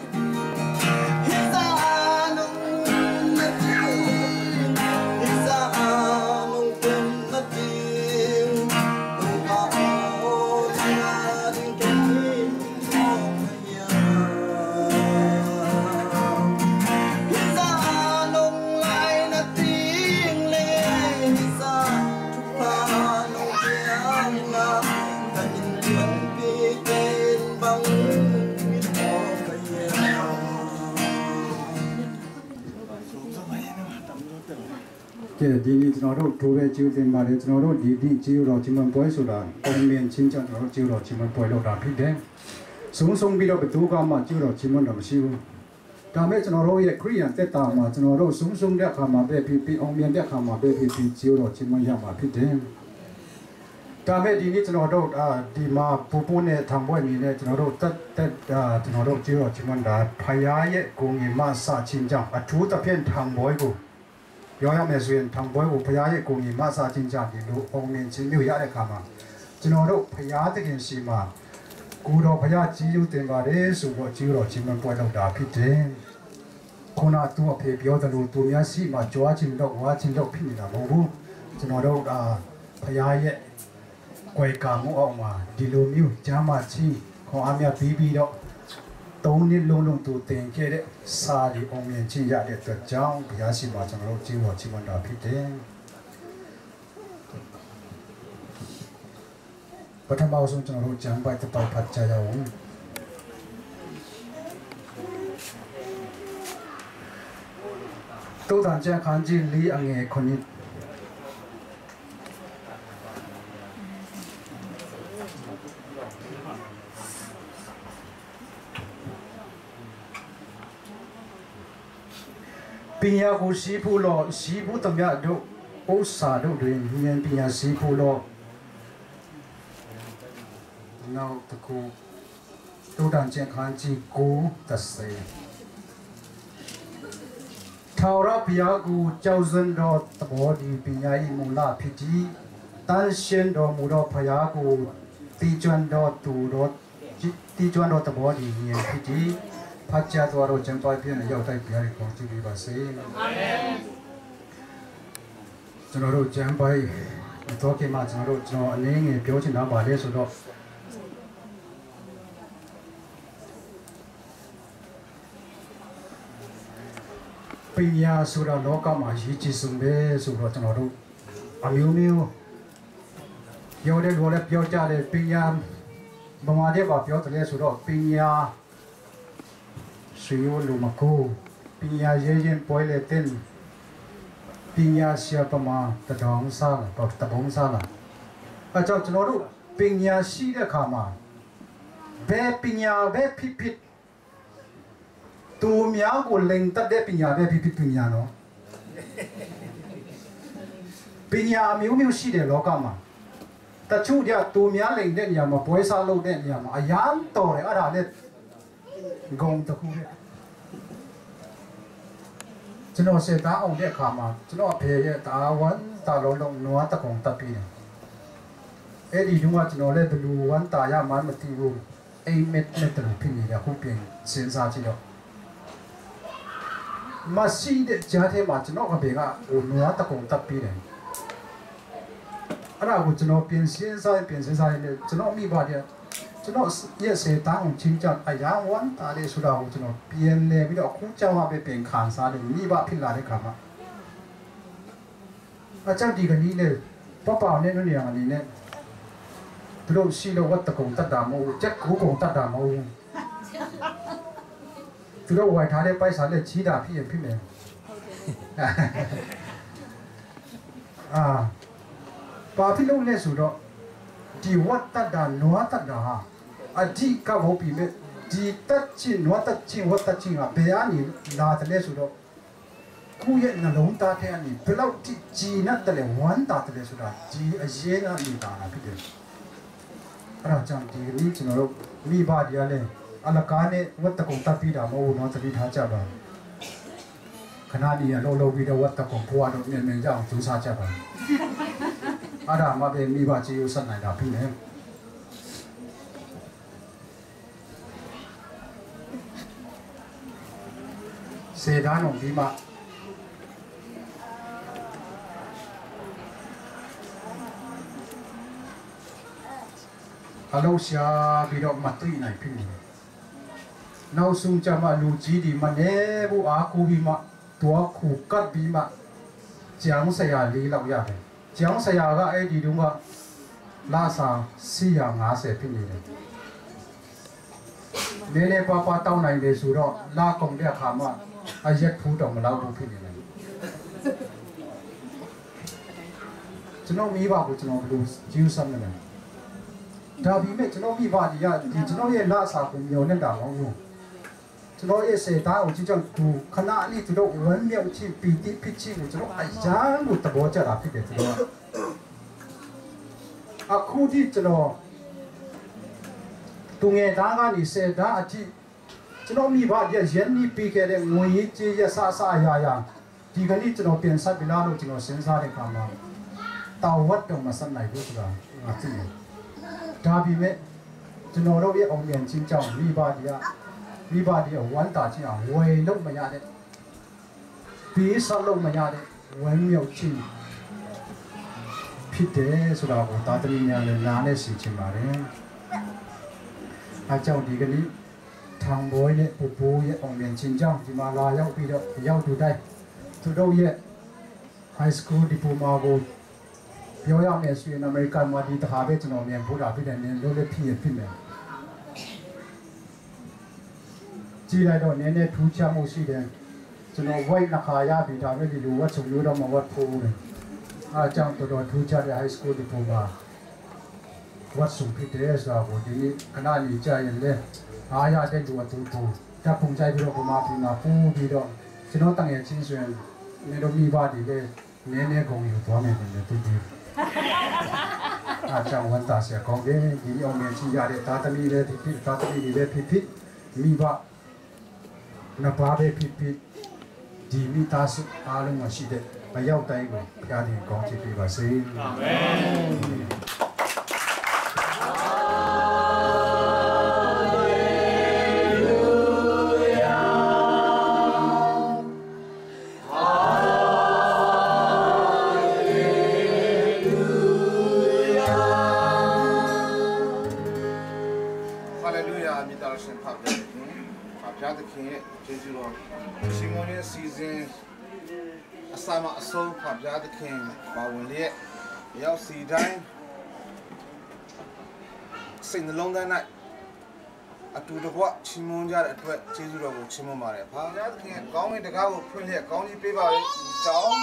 Kei, ဒီနေ့ ကျွန်တော်တို့ ထိုးတဲ့ ကျေးဇူးတင်ပါတယ်။ ကျွန်တော်တို့ ဒီနေ့ ကျေးဇူးတော်ချီးမွမ်းပွဲဆိုတာ အောင်မြင်ခြင်းကြောင့် ကျွန်တော်တို့ ကျေးဇူးတော်ချီးမွမ်းပွဲ လုပ်တာဖြစ်တယ်။ ဆုံးရှုံးပြီးတော့ ဘယ်သူကမှ ကျေးဇူးတော်ချီးမွမ်းတာ မရှိဘူး။ ဒါပေမဲ့ ကျွန်တော်တို့ရဲ့ ခရစ်ယာန်သက်တာမှာ ကျွန်တော်တို့ ဆုံးရှုံးတဲ့အခါမှာပဲဖြစ်ဖြစ်၊ အောင်မြင်တဲ့အခါမှာပဲဖြစ်ဖြစ် ကျေးဇူးတော်ချီးမွမ်းရမှာ ဖြစ်တယ်။ ဒါပေမဲ့ ဒီနေ့ ကျွန်တော်တို့ အာ၊ ဒီမှာ ပူပူနဲ့ ထန်ဘိုးအနေနဲ့ ကျွန်တော်တို့ သက်၊ သက်၊ အာ၊ ကျွန်တော်တို့ ကျေးဇူးတော်ချီးမွမ်းတာ ဘုရားရဲ့ ကိုယ်တော် မဆာခြင်းကြောင့်၊ အထူးသဖြင့် ထန်ဘိုးကို ပြောရမယ်ဆိုရင် ထန်ဘိုးကို ဘုရားရဲ့ ကိုယ်တော် မဆာခြင်းကြောင့် ဒီလို အောင်မြင်ခြင်းမျိုး ရတဲ့အခါမှာ ကျွန်တော်တို့ ဘုရားသခင်ဆီမှာ ကိုယ်တော် ဘုရား ကျေးဇူးတင်ပါတယ်ဆိုတော့ ကျေးဇူးတော်ချီးမွမ်းပွဲ လုပ်တာဖြစ်တယ်။ ခုန သူ့အဖေပြောသလို သူများဆီမှာ ကြွားချင်လို့ ဝါချင်လို့ ဖြစ်နေတာ မဟုတ်ဘူး။ ကျွန်တော်တို့ အာ၊ ဘုရားရဲ့ ကွယ်ကာမှုအောက်မှာ ဒီလိုမျိုး ကျန်းမာခြင်း ခွန်အားများပေးပြီးတော့ သုံးနှစ်လုံးလုံး သူသင်ခဲ့တဲ့ စာတွေ အောင်မြင်ခြင်း ရတဲ့အတွက်ကြောင့် ဘုရားဆီမှာ ကျွန်တော်တို့ ကျေးဇူးတော်ချီးမွမ်းတာ ဖြစ်တယ်။ ပထမဆုံး ကျွန်တော်တို့ ကျမ်းပိုဒ်တစ်ပိုဒ် ဖတ်ကြရအောင်။ သုတ်တန်ကျမ်း အခန်းကြီးလေး အငယ်ခုနစ်။ ပညာကို ဆည်းဖူးလော့။ ဆည်းဖူးသမျှတို့ ဥစ္စာတို့တွင် ဉာဏ်ပညာ ဆည်းဖူးလော့။ နောက်တစ်ခု သုတ်တန်ကျမ်း အခန်းကြီးကိုး တစ်ဆယ်။ ထာဝရဘုရားကို ကြောက်ရွံ့သော သဘောသည် ပညာ၏မူလဖြစ်၏။ သန့်ရှင်းတော်မူသော ဘုရားကို သိကျွမ်းသောသူတို့၊ သိကျွမ်းသော သဘောသည် ဉာဏ်ဖြစ်၏။ ဖတ်ကြားသွားတော့ ကျမ်းပိုဒ်ဖြင့် ရောက်တိုက် ဘုရားသည် ကောင်းချီးပေးပါစေ။ အာမင်။ ကျွန်တော်တို့ ကျမ်းပိုဒ် မသွားခင်မှာ ကျွန်တော်တို့ ကျွန်တော် အနည်းငယ် ပြောချင်တာ ဘာလဲဆိုတော့ ပညာဆိုတာ လောကမှာ အရေးကြီးဆုံးပဲဆိုတော့ ကျွန်တော်တို့ အမျိုးမျိုး ပြောတဲ့လူကလည်း ပြောကြတယ်။ ပညာ ဗမာထဲ ဘာပြောသလဲဆိုတော့ ပညာ ဆွေမျိုးလူမကူ၊ ပညာရေးရင်း ပွဲလည်သင့်၊ ပညာဆရာ ဗမာ တထောင်စားလား၊ တပုံစားလား။ အဲကြောင့် ကျွန်တော်တို့ ပညာရှိတဲ့အခါမှာ ဘယ်ပညာပဲဖြစ်ဖြစ်၊ သူများကို လိမ်တတ်တဲ့ ပညာပဲဖြစ်ဖြစ် ပညာနော်။ ပညာ အမျိုးမျိုးရှိတယ် လောကမှာ။ တချို့ကျ သူများလိမ်တဲ့နေရာမှာ၊ ပွဲစားလုပ်တဲ့နေရာမှာ အရမ်းတော်တယ်။ အဲ့ဒါလည်း ဂုဏ်တစ်ခုပဲ။ ကျွန်တော် ဆယ်တန်းအောင်တဲ့အခါမှာ ကျွန်တော့်အဖေရဲ့ တအားဝမ်းသာလို့ နွားတစ်ကောင် သတ်ပေးတယ်။ Ei di dungah ci naw le belu wan ta ya man mati wu ei met met talu phin ni le khu pian sian sa ci dawh. Masi de cia the ma ci naw ka bengah u nua ta kong tappi le. Ana gu ci naw pian sian sa pian sian sa le ci naw mi ba dia ci naw ia se ta hong cin cian a ya wan ta le su da gu ci naw pian le mi dawh khu cian ma be pian khan sa le mi ba phin la le kha ma. A ciang di ka ni le papa ne nu niang a ni ne. Tu lo si lo wat ta kong tat da mo u cek ku kong tat da mo u. Tu lo wai tha le paisa le ci da phi en phi me. A pa phi lo le su do. Di wat tat da nua tat da ha. A di ka bo pi me. Di tat cin nua tat cin wat tat cin a be a ni la ta le su do. Ku yet na lom ta the a ni pelau ti ci na ta le wan ta ta le su da ci a ye na ni ta na pi de. Ara cang ti ni ci na lo mi ba dia le a la ka ne wat ta kong ta pi da ma u no ta pi tha ca ba. Kana ni a lo lo bi da wat ta kong pua do men men ja ong tu sa ca ba. Ara ma be mi ba ci u san nai da pi ne. Sedan ong bi mah. A lo sia bi dawh matui nai pin. Nau sung ca mah lu ci di ma ne bu a ku bi mah. Tua khu kat bi mah. Ciang saya li lau ya he. Ciang saya ga ei di dungah lasa sia nga se phin ni le. Nene papa tau nai le su dawh la kong dia kha ma a yet phu dong ma lau bu phin ni le. Ci naw mi ba bu ci naw lu ciu sam ni le. Da bi me ci naw mi ba di ya di ci naw ye lasa khu myo ne da ma u. Ci naw e se ta u ci ciang tu khana ni tu do wan miau ci pi ti pi ci u ci naw a yang u ta bo ca da pi de tu do. A khu di ci naw tu nge ta nga ni se da a ci. Ci naw mi ba dia zian ni pi ke de ngui ci ya sa sa ya ya. Ti ka ni ci naw pian sa bila lo ci naw sen sa de ka ma. Tau wat dong ma san nai bu ci da. A ci. Da bi me. Ci naw lo ye ong mian cin ciang mi ba dia. Mi ba dia wan ta ci a wai lo ma ya de. Pi sa lo ma ya de. Wan miau cin. Phi de su da ko ta ta ni nya le na ne si cin ma de. A ciang di ka ni. Thang Boy le Pu Pu ye ong mian cin ciang di ma la yau pi do yau tu dai. Tu do ye high school diploma go. Yau ya me su in America ma di ta ha be ci naw mian pu da pi de ne lo le phi ye phi me. Ci lai do ne ne tu cia mo si de. Ci naw wai na kha ya bi da me di lu wat sung lu do ma wat pu me. A ciang tu do tu cia de high school diploma. Wat sung phi te sa ko di ni kana ni ca yen le. A ya te du a tu tu. Ta pung cai bi do ko ma pi ma pu bi do. Ci naw tang ye cin suen. Ne do mi ba di le. Ne ne gong yu tua me ne tu di. A cang wan ta sia kong de. Di ni ong me ci ya de ta ta mi le phi phi ta ta mi di le phi phi. Mi ba. Na pa be phitphit di mi ta suk a lung a si de a yau tai go pia ding kong ci pi ba si. Amen. Hallelujah. Mi ta sing pha pia de. Pha pia de king. Jesu lo. Simon in season a sama a so pha pia de king. Ba wun le. Yau si dai. Sing long dai nai. A tu de kwa Simon ja de tu Jesu lo Simon ma le pha. Pia de king. Kong ni de ka wo phun le kong ni pe ba le. Chao.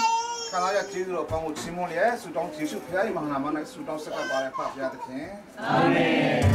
Kana ja Jesu lo kong Simon le. Su dong Jesu pia i ma na ma na su dong sa ka ba le pha pia de king. Amen.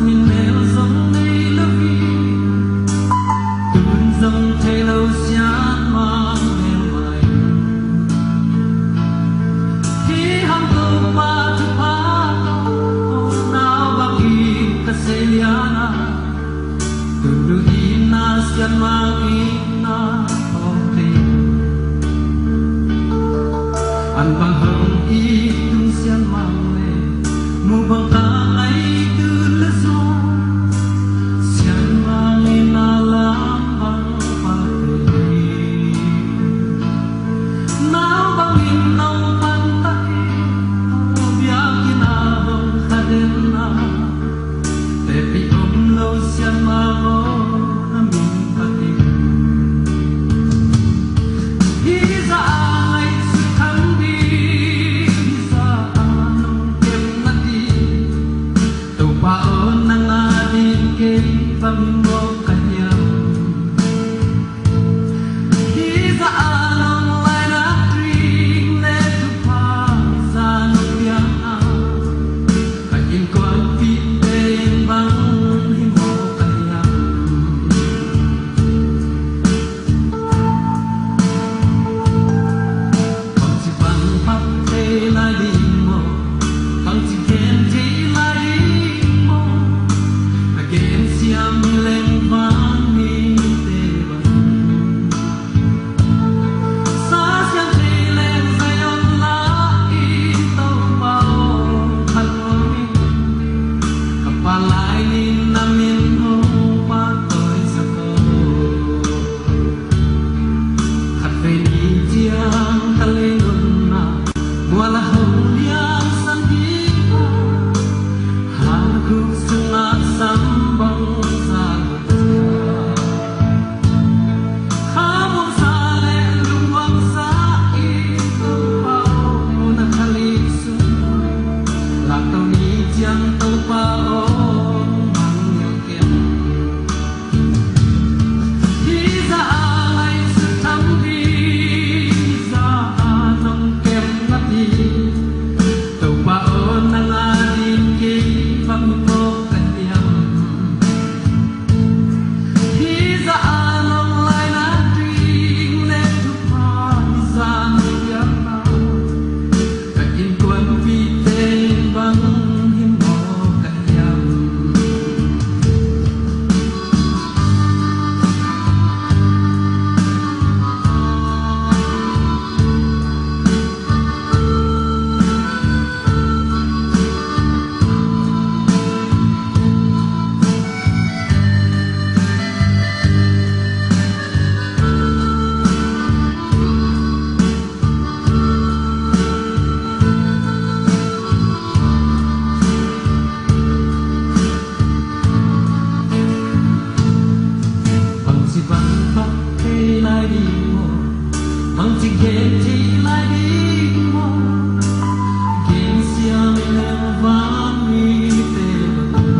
Min mel zong nei lo hi, tun zong thei lo sian mang mel mai. Hi hang Topa thupha ko, nau bang hi ka sei lian a, tun nu i na sian mang i na. An bang hang i tung sian mang le, mu bang ka ngai tu le zong, sian mang i na lam bang pa te. Nau bang in nau pan ta hi, biak in a bang kha den na. Tepi om lo sian mang aw na min phat in. Hi za a ngaihsut khan ding, hi za a nong kem na ding. Topa aw nang a ding kei va min mawk ka hiam. Hi za a nong lai na ding le thupha za nong piang a. Ka innkuanpihte in bang hi mawk ka hiam. Bangci bang phat thei lai ding maw, bangci gen thei lai ding maw, na gen siam hi leng van mite bang. Sa siam thei leng Zion lai in Topa aw, khat nuam in. Ka pa lai nin na min hong pahtawi sak aw. Khatvei ni ciang ka lei nunna, mual a hong lian san ding a, han khuk sungah sam bang sa. Kha muang sa le lungmuang sa i Topa aw na kha li sung. Lakto ni ciang Topa aw mang ngial ken. Hi za a ngaihsut tham ding, hi za a nong kem na ding. Topa aw nang a ding kei va min mawk ka hiam. Hi za a nong lai na ding le thupha, hi za nong piak na, ka innkuanpihte in bang hi mawk ka hiam. Bangci bang phat thei lai ding maw, bangci gen thei lai ding maw, gen siam hi leng van mite bang.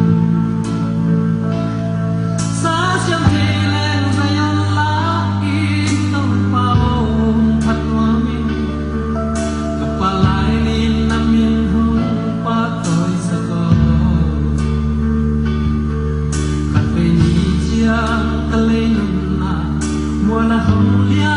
Sa siam thei leng Zion lai in Topa aw khat nuam in. Ka pa lai nin na min hong pahtawi sak aw. Khatvei ni ciang ka lei nunna, mual a hong lian